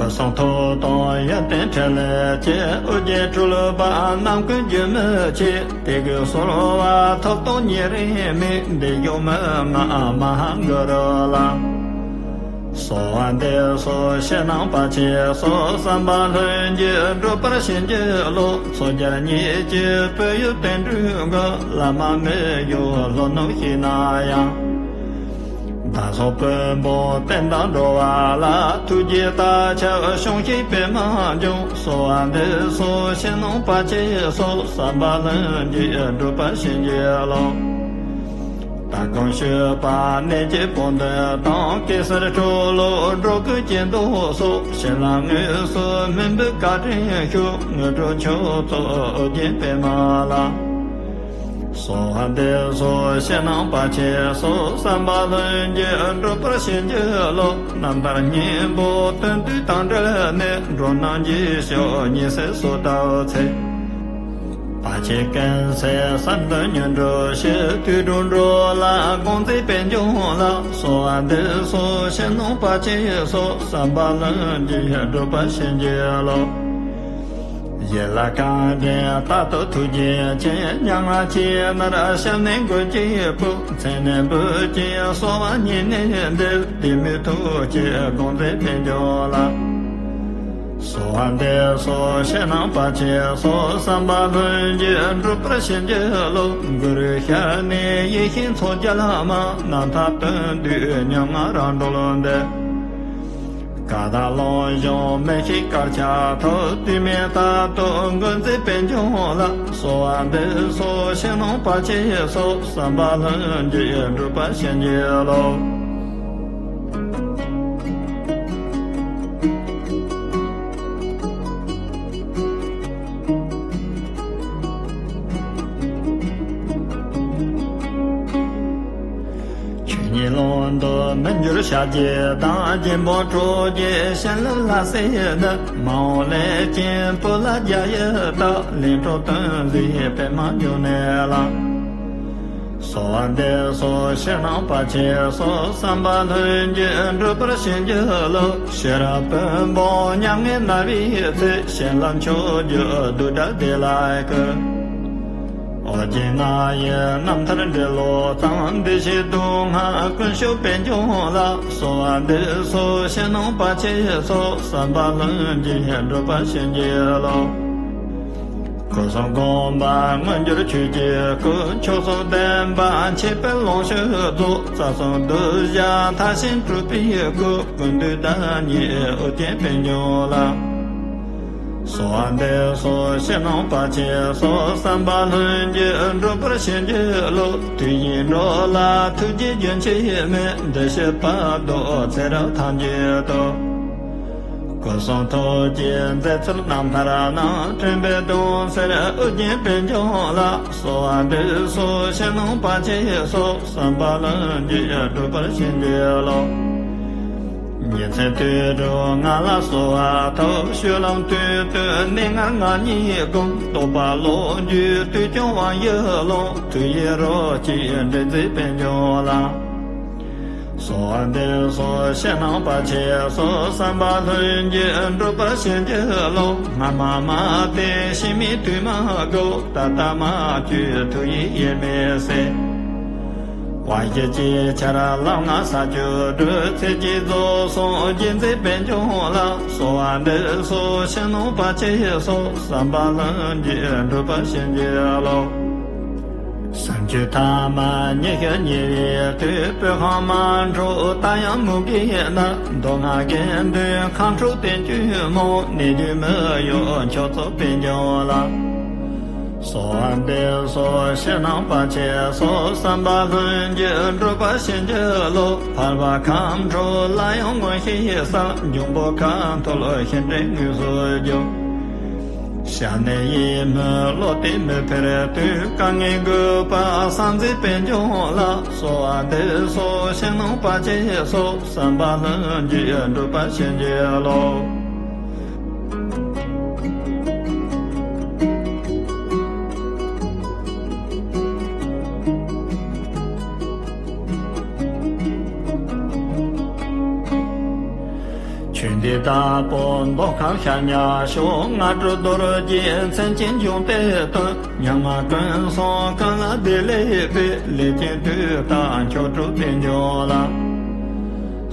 སྐུ་གསུང་ཐུགས་དང་ཡོན་ཏན་ཕྲིན་ལས་ཀྱིས། ཨོ་རྒྱན་སྤྲུལ་པ་རྣམ་ཀུན་རྒྱུད་མི་ཆད། དད་གུས་གསོལ་བ་ཐོབ་དང་ཉེ་རིང་མེད། འདི་ཡང་མན་ངག་མ་ཧཱ་གུ་རུ་ལ། གསོལ་བ་འདེབས་སོ་ཞེས་གནང་བ་ཅི་སོགས། བསམ་པ་ལྷུན་གྱིས་འགྲུབ་པར་བྱིན་གྱིས་རློབས། ཚོགས་བརྒྱ་ཉིད་ཀྱི་དཔལ་ཡུལ་དོན་གྲུབ་ཀྱི། བླ་མ་མི་བཞུགས་ལྷོ་ནུབ་ཞིག་ན་ཡང་། བདག་སོགས་བོན་པོ་བསྟན་དང་འགྲོ་བ་ལ། ཐུགས་རྗེའི་རྟ་ཁྱབ་བྱུང་ཞིང་པདྨ་འབྱུང་། གསོལ་བ་འདེབས་སོ་ཞེས་གནང་བ་ཅི་སོགས། བསམ་པ་ལྷུན་གྱིས་འགྲུབ་པར་བྱིན་གྱིས་རློབས། དལ་དགུང་སྤྱོད་པ་གནས་ཀྱི་བོན་སྟོན་དང་། གེ་སར་ཁྲོ་ལོ་འགྲོ་ཀུན་གྱི་མདོ་སོགས། བྱིན་རླབས་དངོས་སུ་སྨིན་པའི་བཀའ་དྲིན་ཞུ། དངོས་གྲུབ་མཆོག་ཐོབ་ཨོ་རྒྱན་པདྨ་ལ། གསོལ་བ་འདེབས་སོ་ཞེས་གནང་བ་ཅི་སོགས། བསམ་པ་ལྷུན་གྱིས་འགྲུབ་པར་བྱིན་གྱིས་རློབས། རྣམ་ཐར་སྙིང་པོ་དོན་བསྡུས་དང་འབྲེལ་ནས། འགྲོ་རྣམས་ཀྱི་ཕྱོགས་ཉི་ཟེར་སོ་ལྟ་བུ་ཚེ། བར་ཆད་ཀུན་སེལ་གསར་དུ་མྱུར་འགྲུབ་ཕྱིར། དུད་འགྲོ་འགྲོ་ལ་དགོངས་མཛད་དཔལ་འབྱོར་ལ། གསོལ་བ་འདེབས་སོ་ཞེས་གནང་བ་ཅི་སོགས། བསམ་པ་ལྷུན་གྱིས་འགྲུབ་པར་བྱིན་གྱིས་རློབས། ཡིད་ལ་གང་དྲན་རྟག་ཏུ་ཐུགས་རྗེ་ཅན། མྱ་ངན་ཅན་ནི་སྐྱབས་གནས་མགོན་གྱི་བུ། མཚན་ནས་འབོད་ཅིང་གསོལ་བ་སྙིང་ནས་འདེབས། དེ་མོས་ཐུགས་ཀྱིས་དགོངས་མཛད་དཔལ་འབྱོར་ལ། གསོལ་བ་འདེབས་སོ་ཞེས་གནང་བ་ཅི་སོགས། བསམ་པ་ལྷུན་གྱིས་འགྲུབ་པར་བྱིན་གྱིས་རློབས། གུ་རུའི་ཞལ་ནས་ཡེ་ཤེས་མཚོ་རྒྱལ་མ། རྣམ་ཐར་དོན་བསྡུས་ཉམས་ལྔ་རང་གྲོལ་འདི། བཀའ་དང་ལུང་གཞུང་མི་ཤེས་དཀར་ཆག་ཐོབ། དེ་མིན་རྟག་ཏུ་མགོན་མཛད་དཔལ་འབྱོར་ལ། གསོལ་བ་འདེབས་སོ་ཞེས་གནང་བ་ཅི་སོགས། བསམ་པ་ལྷུན་གྱིས་འགྲུབ་པར་བྱིན་གྱིས་རློབས། ཆོས་ཉིད་ཀློང་དུ་མི་འགྱུར་ཤཱཀྱ་དང་། རྒྱལ་པོ་ཁྲོ་རྒྱལ་བྱིན་རླབས་ལྷ་སྲས་འདི། མ་འོངས་ལས་ཀྱང་བོད་ལ་རྒྱ་ཡི་རྟགས། ལས་འཕྲོ་སྟོན་མཛད་པདྨ་འབྱུང་གནས་ལ། གསོལ་བ་འདེབས་སོ་ཞེས་གནང་བ་ཅི་སོགས། བསམ་པ་ལྷུན་གྱིས་འགྲུབ་པར་བྱིན་གྱིས་རློབས། ཤེས་རབ་བོན་པོ་མྱ་ངན་ན་བའི་ཚེ། བྱིན་རླབས་མཆོག་གྱུར་རྡུལ་བྲལ་བདེ་ལ་འཁོད། ཨོ་རྒྱན་རྣ་བའི་རྣམ་ཐར་འབྲི་ཀློག་ཙམ། བདེ་གཤེགས་སྡུག་བསྔལ་ཀུན་སྤྱོད་དཔལ་འབྱོར་ལ། གསོལ་བ་འདེབས་སོ་ཞེས་གནང་བ་ཅི་སོགས། བསམ་པ་ལྷུན་གྱིས་འགྲུབ་པར་བྱིན་གྱིས་རློབས། སྐུ་གསུང་དགོངས་པ་མངོན་གྱུར་ཆོས་ཀྱི་སྐུ། མཆོག་གསུམ་བསྟན་པ་འཆད་པའི་ལོངས་སྤྱོད་རྫོགས། རྩ་གསུམ་གདུལ་བྱ་མཐའ་ཕྱིན་སྤྲུལ་པའི་སྐུ། ཀུན་འདུས་བདག་ཉིད་ཨོ་རྒྱན་དཔལ་འབྱོར་ལ། གསོལ་བ་འདེབས་སོ་ཞེས་གནང་བ་ཅི་སོགས། བསམ་པ་ལྷུན་གྱིས་འགྲུབ་པར་བྱིན་གྱིས་རློབས། དུས་གཞན་འགྲོ་ལ་ཐུགས་རྗེ་རྒྱུན་ཆད་མེད། འདི་ཕྱི་བར་དོ་ཚེ་རབས་ཐམས་ཅད་དུ། སྐུ་གསུང་ཐུགས་ཀྱི་མཛད་ཚུལ་རྣམ་ཐར་རྣམས། འཕྲིན་པའི་དུང་ཟེར་ཨོ་རྒྱན་དཔལ་འབྱོར་ལ། གསོལ་བ་འདེབས་སོ་ཞེས་གནང་བ་ཅི་སོགས། བསམ་པ་ལྷུན་གྱིས་འགྲུབ་པར་བྱིན་གྱིས་རློབས། ཉིན་མཚན་དུས་དྲུག་ང་ལ་གསོལ་བ་ཐོབ། སྤྱོད་ལམ་དུས་གཏན་གནས་ལྔར་ང་ཉིད་བསྒོམ། རྟོགས་པ་ལོངས་སྤྱོད་དུས་ཀྱང་དབང་ཡུལ་ཀློང་། ཐུགས་ཡིད་རོ་གཅིག་འདྲེས་མཛད་དཔལ་འབྱོར་ལ། གསོལ་བ་འདེབས་སོ་ཞེས་གནང་བ་ཅི་སོགས། བསམ་པ་ལྷུན་གྱིས་འགྲུབ་པར་བྱིན་གྱིས་རློབས། སྔ་མ་མ་བསྟེན་ཕྱི་མའི་དུས་མ་འགོར། ད་ལྟ་མ་བསྐྱོད་ཐུགས་ཡིད་དབྱེར་མེད་གསལ། དབང་བཞི་ཅན་ཆར་ལམ་ལྔ་ས་བཅུ་དྲུག་ཚེ་གཅིག་རྫོགས་སོང་རྗེས་འཛིན་པད་འབྱུང་ལ། གསོལ་བ་འདེབས་སོ་ཕྱི་ནང་བར་ཆད་སོགས་བསམ་པ་ལྷུན་གྱིས་འགྲུབ་པར་བྱིན་གྱིས་རློབས། སུམ་ཅུ་ཐ་མ་ཉི་ཤུ་ཉེ་བའི་དུས། སྤོས་ཁང་མ་འཁྲུགས་ད་ཡང་མུ་གེའི་ནང་། མདོ་སྔགས་དགེ་འདུན་ཁམས་ཕྲུག་བསྟན་བཅོས་མང་། གནས་འདུས་མི་གཡོ་མཆོག་སྩོལ་པད་འབྱུང་ལ། གསོལ་བ་འདེབས་སོ་ཕྱི་ནང་བར་ཆད་སོགས། བསམ་པ་ལྷུན་གྱིས་འགྲུབ་པར་བྱིན་གྱིས་རློབས། ཕལ་པ་ཁམས་ཕྲུག་ལ་ཡང་མངོན་ཤེས་གསལ། འབྱུང་པོ་ཁ་འཐོར་ཤིང་འབྲས་དངོས་སུ་འབྱུང་། ཞབས་ནས་གཡེལ་མི་བློ་གཏད་མི་འཕེར་དུས། དཀའ་ངལ་རྒུད་པ་སངས་རྒྱས་པད་འབྱུང་ལ། གསོལ་བ་འདེབས་སོ་ཕྱི་ནང་བར་ཆད་སོགས། བསམ་པ་ལྷུན་གྱིས་འགྲུབ་པར་བྱིན་གྱིས་རློབས། ཆོས་འདི་དྭགས་པོ་མདོ་ཁམས་ཤར་ཉག་ཕྱོགས། སྔ་དྲོ་རྡོ་རྗེ་མཚན་ཅན་འབྱུང་གཏེར་སྟོན། ཉང་མ་ཀུན་སོང་ཀུན་ལ་བདེ་ལེགས་པའི། ལས་ཅན་དུས་དང་མཆོག་སྤྲུལ་པད་འབྱུང་ལ།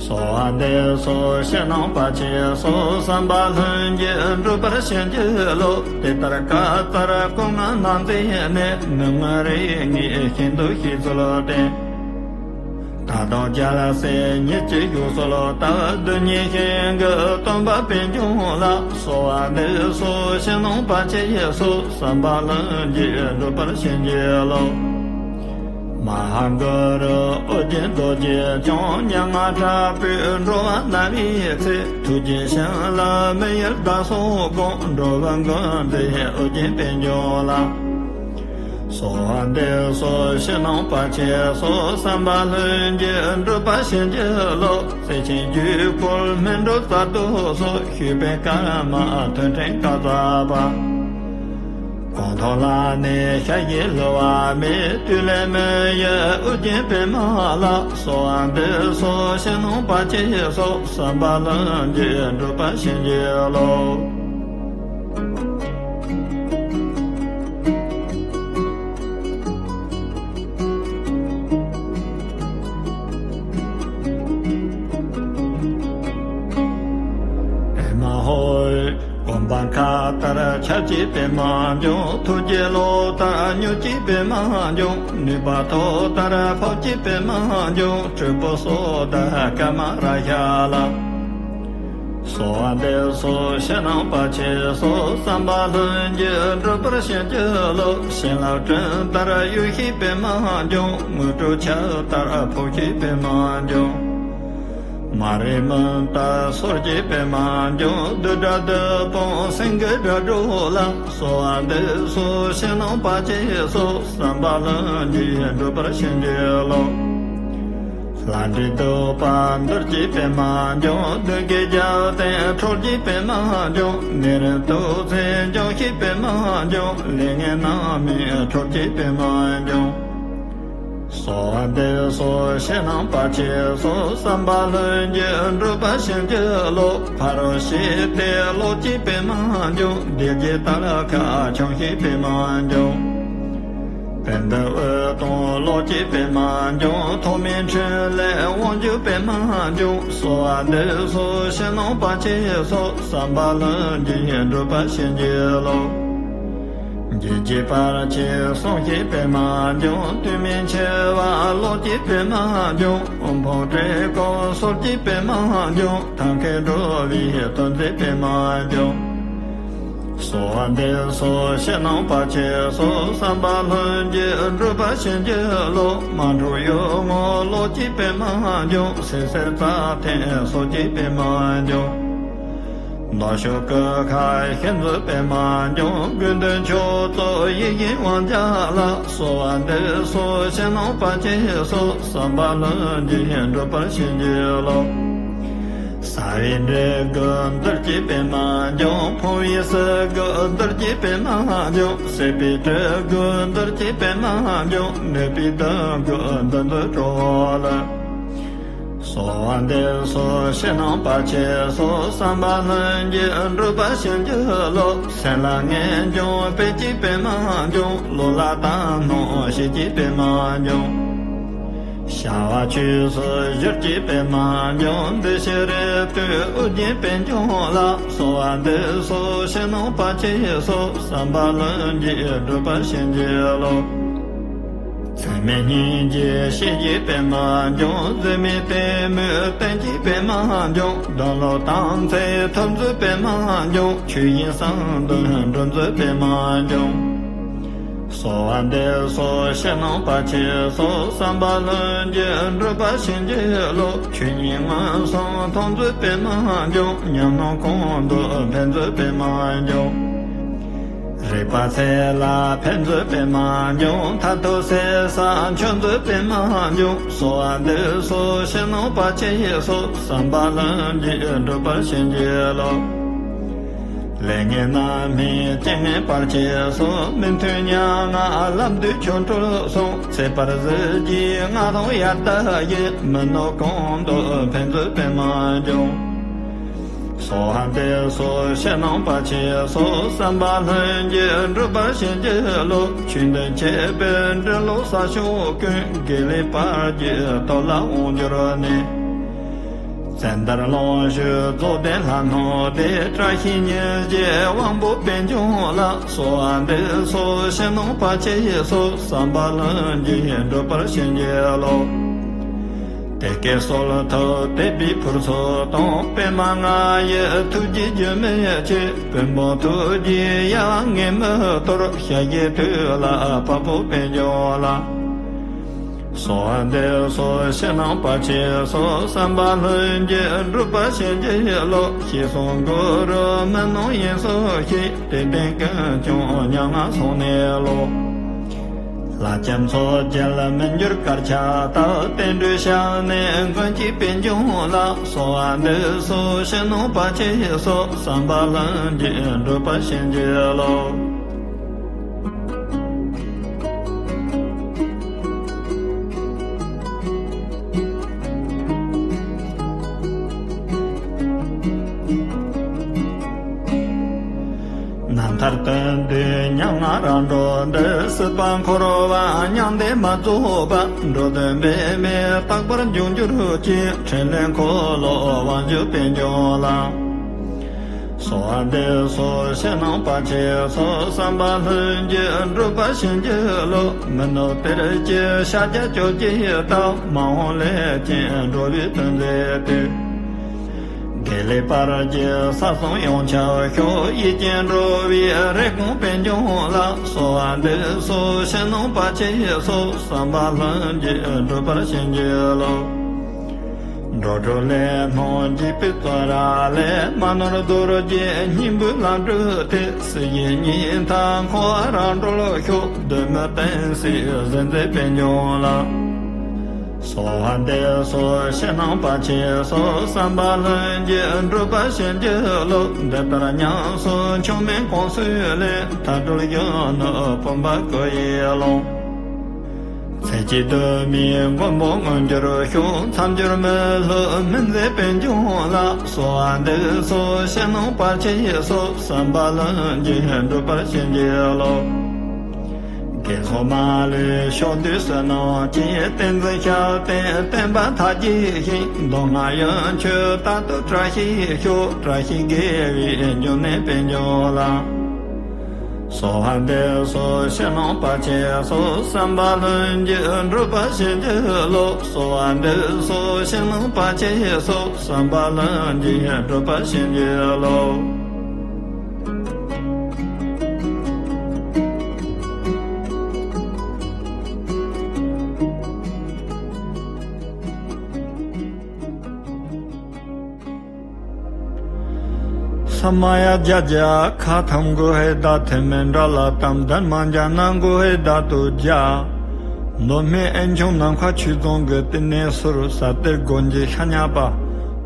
གསོལ་བ་འདེབས་སོ་ཕྱི་ནང་བར་ཆད་སོགས། བསམ་པ་ལྷུན་གྱིས་འགྲུབ་པར་བྱིན་གྱིས་རློབས། དེ་ལྟར་བཀའ་ལྟར་སྐུ་ལྔ་ནང་མཛད་ནས། ནུབ་ངོས་རིགས་ལྔའི་ཤིན་ཏུ་ཞི་ཚུལ་བསྟན། ད་དུང་རྒྱལ་སྲས་ཉེར་གཅིག་བཞུགས་གསོལ་བཏབ། རྡུལ་སྙེད་ཞིང་གི་སྟོན་པ་པད་འབྱུང་ལ། གསོལ་བ་འདེབས་སོ་ཕྱི་ནང་བར་ཆད་སོགས། བསམ་པ་ལྷུན་གྱིས་འགྲུབ་པར་བྱིན་གྱིས་རློབས། མ་ཧཱ་གུ་རུ་ཨོ་རྒྱན་རྡོ་རྗེ་འཆང་། མྱ་ངན་དྲག་པོས་འགྲོ་བ་མནར་བའི་ཚེ། ཐུགས་རྗེའི་བྱིན་རླབས་མི་ཡུལ་བདག་སོགས་བསྒོམ། འགྲོ་བའི་མགོན་མཛད་ཨོ་རྒྱན་པད་འབྱུང་ལ། གསོལ་བ་འདེབས་སོ་ཕྱི་ནང་བར་ཆད་སོགས། བསམ་པ་ལྷུན་གྱིས་འགྲུབ་པར་བྱིན་གྱིས་རློབས། རྩེ་ཆེན་རྒྱུད་བསྐུལ་སྨིན་གྲོལ་རྩལ་དུ་གསོལ། ཞུས་པའི་བཀའ་མ་ཐོས་དྲན་བཀའ་སྩལ་པ། གོང་ཐོག་ལ་ནི་ཤཱཀྱའི་བསླུ་བ་མེད། དུས་ལས་མི་གཡོས་ཨོ་རྒྱན་པདྨ་ལ། གསོལ་བ་འདེབས་སོ་ཕྱི་ནང་བར་ཆད་སོགས། བསམ་པ་ལྷུན་གྱིས་འགྲུབ་པར་བྱིན་གྱིས་རློབས། པདྨ་ཧོ། བུམ་པ་མཁའ་ལྟར་ཁྱབ་བྱེད་པདྨ་འབྱུང་། ཐུགས་རྗེའི་གློག་ལྟར་མྱུར་བྱེད་པདྨ་འབྱུང་། ནུས་པ་ཐོག་ལྟར་ཕོག་བྱེད་པདྨ་འབྱུང་། སྤྲུལ་པའི་སྲོག་ལྟར་ཀ་མ་ར་ཤ་ལ། གསོལ་བ་འདེབས་སོ་ཕྱི་ནང་བར་ཆད་སོགས། བསམ་པ་ལྷུན་གྱིས་འགྲུབ་པར་བྱིན་གྱིས་རློབས། བྱིན་རླབས་སྤྲིན་ལྟར་གཡོ་བྱེད་པདྨ་འབྱུང་། དངོས་གྲུབ་ཆར་ལྟར་ཕོག་བྱེད་པདྨ་འབྱུང་། མ་རིག་མུན་ལྟར་སོར་བྱེད་པདྨ་འབྱུང་། བདུད་དགྲ་བདུད་དཔུང་སེང་གེའི་སྒྲ་སྒྲོགས་ལ། གསོལ་བ་འདེབས་སོ་ཕྱི་ནང་བར་ཆད་སོགས། བསམ་པ་ལྷུན་གྱིས་འགྲུབ་པར་བྱིན་གྱིས་རློབས། ལྷ་འདྲེ་གདུག་པ་འདུལ་བྱེད་པདྨ་འབྱུང་། གདོན་བགེགས་རྒྱལ་བསྟན་འཕྲོག་བྱེད་པདྨ་འབྱུང་། ནད་རིམས་དུག་རྫས་འཇོམས་བྱེད་པདྨ་འབྱུང་། ལས་ངན་སྣང་མེད་འཕྲོག་བྱེད་པདྨ་འབྱུང་། གསོལ་བ་འདེབས་སོ་ཕྱི་ནང་བར་ཆད་སོགས། བསམ་པ་ལྷུན་གྱིས་འགྲུབ་པར་བྱིན་གྱིས་རློབས། ཕ་རོལ་ཕྱིན་དེ་ལོག་བྱེད་པདྨ་འབྱུང་། སྡེ་བརྒྱད་དར་ཁ་འཆང་བྱེད་པདྨ་འབྱུང་། བན་དྷེ་འུ་དུམ་ལོག་བྱེད་པདྨ་འབྱུང་། ཐོགས་མེད་འཕྲིན་ལས་དབང་བསྒྱུར་པདྨ་འབྱུང་། གསོལ་བ་འདེབས་སོ་ཕྱི་ནང་བར་ཆད་སོགས། བསམ་པ་ལྷུན་གྱིས་འགྲུབ་པར་བྱིན་གྱིས་རློབས། འཇིགས་བྱེད་བར་ཆད་སྲུང་བྱེད་པདྨ་འབྱུང་། དུས་མིན་འཆི་བ་ལོག་བྱེད་པདྨ་འབྱུང་། དབུལ་ཕོངས་བཀྲེས་སྐོམ་གསོ་བྱེད་པདྨ་འབྱུང་། ཐབས་མཁས་འགྲོ་བའི་དོན་མཛད་པདྨ་འབྱུང་། གསོལ་བ་འདེབས་སོ་ཕྱི་ནང་བར་ཆད་སོགས། བསམ་པ་ལྷུན་གྱིས་འགྲུབ་པར་བྱིན་གྱིས་རློབས། དམག་འཁྲུག་གཡུལ་ངོ་ལོག་བྱེད་པདྨ་འབྱུང་། ཟས་གསེར་རྩྭ་ཐན་གསོག་བྱེད་པདྨ་འབྱུང་། ནག་ཕྱོགས་ཀུན་ཁ་ཤིན་ཏུ་པདྨ་འབྱུང་། དགོས་འདོད་མཆོག་སྩོལ་ཡིད་བཞིན་དབང་རྒྱལ་ལ། གསོལ་བ་འདེབས་སོ་ཕྱི་ནང་བར་ཆད་སོགས། བསམ་པ་ལྷུན་གྱིས་འགྲུབ་པར་བྱིན་གྱིས་རློབས། ཟ་བའི་འབྲས་བུ་འདུལ་བྱེད་པདྨ་འབྱུང་། ཕོངས་པའི་གཟུགས་སྐུ་འདུལ་བྱེད་པདྨ་འབྱུང་། སྲེད་པའི་སྤྲུལ་སྐུ་འདུལ་བྱེད་པདྨ་འབྱུང་། གནོད་པའི་གདུང་རྒྱུད་འདུལ་འདུལ་གྲོལ་ལ། གསོལ་བ་འདེབས་སོ་ཕྱི་ནང་བར་ཆད་སོགས། བསམ་པ་ལྷུན་གྱིས་འགྲུབ་པར་བྱིན་གྱིས་རློབས། སེམས་ལ་ངེས་འབྱུང་སྤེལ་བྱེད་པདྨ་འབྱུང་། བློ་ལ་དག་སྣང་སྐྱེད་བྱེད་པདྨ་འབྱུང་། བྱ་བ་ཆོས་སུ་བཞུར་གྱི་པདྨ་འབྱུང་། འདི་ཕྱི་རོལ་སྟོད་ཨོ་རྒྱན་པད་འབྱུང་ལ། གསོལ་བ་འདེབས་སོ་ཕྱི་ནང་བར་ཆད་སོགས། བསམ་པ་ལྷུན་གྱིས་འགྲུབ་པར་བྱིན་གྱིས་རློབས། ཚད་མེད་སྙིང་རྗེ་ཞི་བྱེད་པདྨ་འབྱུང་། བཟོད་མེད་གཏི་མུག་བརྟན་གྱི་པདྨ་འབྱུང་། སྡོམ་བློ་དམ་ཚིག་ཐོབ་མཛོད་པདྨ་འབྱུང་། ཆོས་དབྱིངས་གསང་འདུས་འགྲུབ་མཛོད་པདྨ་འབྱུང་། གསོལ་བ་འདེབས་སོ་ཕྱི་ནང་བར་ཆད་སོགས། བསམ་པ་ལྷུན་གྱིས་འགྲུབ་པར་བྱིན་གྱིས་རློབས། ཆོས་ཉིད་མངོན་སུམ་མཐོང་མཛོད་པདྨ་འབྱུང་། ཉམས་སྣང་ཁོང་དུ་འཕེལ་མཛོད་པདྨ་འབྱུང་། རིག་པ་ཚད་ལ་འཕེལ་མཛོད་པདྨ་འབྱུང་། མཐར་ཐུག་ཟད་ས་འཆོལ་མཛོད་པདྨ་འབྱུང་། གསོལ་བ་འདེབས་སོ་ཕྱི་ནང་བར་ཆད་སོགས། བསམ་པ་ལྷུན་གྱིས་འགྲུབ་པར་བྱིན་གྱིས་རློབས། ལས་ངན་རྣམ་སྨིན་རྐྱེན་ངན་བར་ཆད་སོགས། མི་མཐུན་མྱ་ངན་ལམ་དུ་ཆོ་འཕྲུལ་གསུམ། ཚེ་བར་ཟད་ཀྱི་སྔ་ལོག་ཡར་ལྟ་བཞིན། མི་ནོར་གོང་དུ་འཕེལ་མཛོད་པདྨ་འབྱུང་། གསོལ་བ་འདེབས་སོ་ཕྱི་ནང་བར་ཆད་སོགས། བསམ་པ་ལྷུན་གྱིས་འགྲུབ་པར་བྱིན་གྱིས་རློབས། ཆོས་འདི་འཆད་པའི་འབྲི་ཀློག་གསར་ཤོག་ཀུན། དགེ་ལེགས་དཔལ་གྱི་སྟོབས་ལ་དབང་གྱུར་ནས། ཙནྡན་ལོངས་སྤྱོད་རྫོགས་ལྡན་ལྷ་མོ་དེ། བཀྲ་ཤིས་སྙིང་རྗེའི་དབང་པོ་པད་འབྱུང་ལ། གསོལ་བ་འདེབས་སོ་ཕྱི་ནང་བར་ཆད་སོགས། བསམ་པ་ལྷུན་གྱིས་འགྲུབ་པར་བྱིན་གྱིས་རློབས། དེ་སྐད་གསོལ་ཐུབ་དད་པའི་ཕུར་ཚུགས་དང་། པདྨ་ང་ཡི་ཐུགས་རྗེ་རྒྱུན་མི་ཆད། བོན་པོ་ཐུགས་རྗེའི་ཡ་ངས་མི་དོར། ཞབས་ཀྱི་མཐིལ་ལ་དཔའ་བོ་པད་འབྱུང་ལ། གསོལ་བ་འདེབས་སོ་ཕྱི་ནང་བར་ཆད་སོགས། བསམ་པ་ལྷུན་གྱིས་འགྲུབ་པར་བྱིན་གྱིས་རློབས། ཞེས་གསུངས་གུ་རུ་མི་ནོར་དབྱིངས་སུ་གཤེགས། དེ་སྟེང་ཀུན་ཀྱང་མྱ་ངན་སོང་ནས་ལོག། ལྷ་ལྕམ་མཚོ་རྒྱལ་མི་འགྱུར་དཀར་ཆགས་དང་། བསྟན་འགྲོའི་ཞབས་ནས་མགོན་གྱི་པད་འབྱུང་ལ། གསོལ་བ་འདེབས་སོ་ཕྱི་ནང་བར་ཆད་སོགས། བསམ་པ་ལྷུན་གྱིས་འགྲུབ་པར་བྱིན་གྱིས་རློབས། རྣམ་ཐར་སྟོན་དུས་མྱ་ངན་རང་གྲོལ་འདི། སྲིད་པ་འཁོར་བ་མྱང་འདས་མ་རྫོགས་པ། འགྲོ་དོན་འབད་མེད་རྟག་པར་འབྱུང་འགྱུར་ཅིང་། ཕྲིན་ལས་འཁོར་ལོ་དབང་བསྒྱུར་པད་འབྱུང་ལ། གསོལ་བ་འདེབས་སོ་ཕྱི་ནང་བར་ཆད་སོགས། བསམ་པ་ལྷུན་གྱིས་འགྲུབ་པར་བྱིན་གྱིས་རློབས། མི་ནོར་གཏེར་གྱི་ཕྱག་རྒྱ་བཅུ་གཅིག་དང་། མ་འོངས་ལས་ཀྱང་འགྲོ་བའི་དོན་མཛད་དེ། དགེ་ལེགས་དཔལ་གྱི་ས་གསུམ་ཡོངས་ཁྱབ་ཤོག། ཡིད་ཀྱིས་འགྲོ་བའི་རེ་སྐོང་པད་འབྱུང་ལ། གསོལ་བ་འདེབས་སོ་ཕྱི་ནང་བར་ཆད་སོགས། བསམ་པ་ལྷུན་གྱིས་འགྲུབ་པར་བྱིན་གྱིས་རློབས། འགྲོ་དྲུག་ལས་སྣང་འཇིགས་པའི་བཙོན་ར་ལས། མ་ནོར་རྡོ་རྗེ་སྙིང་པོའི་ལམ་བགྲོད་དེ། སྲིད་ཞིའི་ཉི་ཟླ་འཁོར་བ་རང་གྲོལ་ཤོག། གདོད་མའི་གཏན་སྲིད་གཟེར་མཛད་པད་འབྱུང་ལ། གསོལ་བ་འདེབས་སོ་ཕྱི་ནང་བར་ཆད་སོགས། བསམ་པ་ལྷུན་གྱིས་འགྲུབ་པར་བྱིན་གྱིས་རློབས། འདི་ལྟར་ཉམས་སུ་མཆོག་དམན་གང་སུ་ལེན། མཐའ་གྲོལ་གཞོན་ནུ་སྤུན་པ་སྐུ་ཡི་ཀློང་། ཚེ་གཅིག་དུ་མའི་མགོན་པོ་མངོན་གྱུར་ཤོག། མཚམས་སྦྱོར་མི་བསླུ་སྨིན་མཛད་པད་འབྱུང་ལ། གསོལ་བ་འདེབས་སོ་ཕྱི་ནང་བར་ཆད་སོགས། བསམ་པ་ལྷུན་གྱིས་འགྲུབ་པར་བྱིན་གྱིས་རློབས། དགེ་ཚོགས་མ་ལུས་ཕྱོགས་དུས་བསོད་ནམས་ཀྱིས། བསྟན་འཛིན་ཞབས་བརྟན་བསྟན་པ་མཐའ་རྒྱས་ཤིང་། མདོ་སྔགས་ཡོན་མཆོད་དར་དུ་བཀྲ་ཤིས་ཤོག། བཀྲ་ཤིས་དགེ་བའི་འབྱུང་གནས་པད་འབྱུང་ལ། གསོལ་བ་འདེབས་སོ་ཕྱི་ནང་བར་ཆད་སོགས། བསམ་པ་ལྷུན་གྱིས་འགྲུབ་པར་བྱིན་གྱིས་རློབས། གསོལ་བ་འདེབས་སོ་ཕྱི་ནང་བར་ཆད་སོགས། བསམ་པ་ལྷུན་གྱིས་འགྲུབ་པར་བྱིན་གྱིས་རློབས། ས་མ་ཡ་བརྒྱ་བརྒྱ་ཁ་ཐམ་གུ་ཧེ་ད་ཐེ་མེན་དྲ་ལ་ཏམ་དན་མ་འཇའ་ན་གུ་ཧེ་ད་ཏུ་བརྒྱ། མདོ་སྨད་ཨན་ཆུང་ནམ་མཁའ་ཆོས་རྫོང་གི་བསྟི་གནས་ཟུར་ས་གཏེར་སྒོ་འབྱེད་ཤ་ཉག་པ་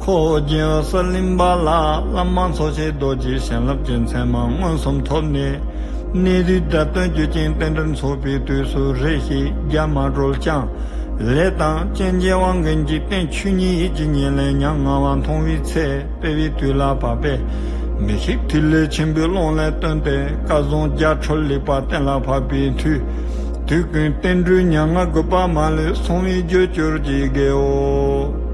ཁོ་བོ་རྒྱལ་ཡོངས་གསེར་གླིང་པ་ལ། བླ་མ་འཚོ་བྱེད་རྡོ་རྗེའི་བྱིན་རླབས་ཀྱི་མཚན་མ་མངོན་སུམ་ཐོབ་ནས། གནས་དུས་བརྡ་སྟོན་རྒྱུ་རྐྱེན་རྟེན་འབྲེལ་ཚོགས་པའི་དུས་སུ་རེ་ཞིག་རྒྱ་མ་གྲོལ་ཀྱང་། ལས་དང་རྐྱེན་གྱི་དབང་གིས་འཇིག་རྟེན་ཆོས་ཉིད་ཡིད་ཀྱི་ཉེར་ལེན་ཉམ་ང་བ་མཐོང་བའི་ཚེ། སྤེལ་བའི་དུས་ལ་བབ་པས། མི་ཤིགས་ཐིག་ལེ་ཆེན་པོའི་ཀློང་ལས་བཏོན་ཏེ། སྐལ་བཟང་རྒྱ་ཁྲོལ་ལེགས་པ་གཏན་ལ་ཕབ་པའི་མཐུས། དུས་ཀུན་བསྟན་འགྲོའི་མྱ་ངན་རྒུད་པ་མ་ལུས། སྲུང་བའི་རྒྱུར་གྱུར་ཅིག་དགེའོ།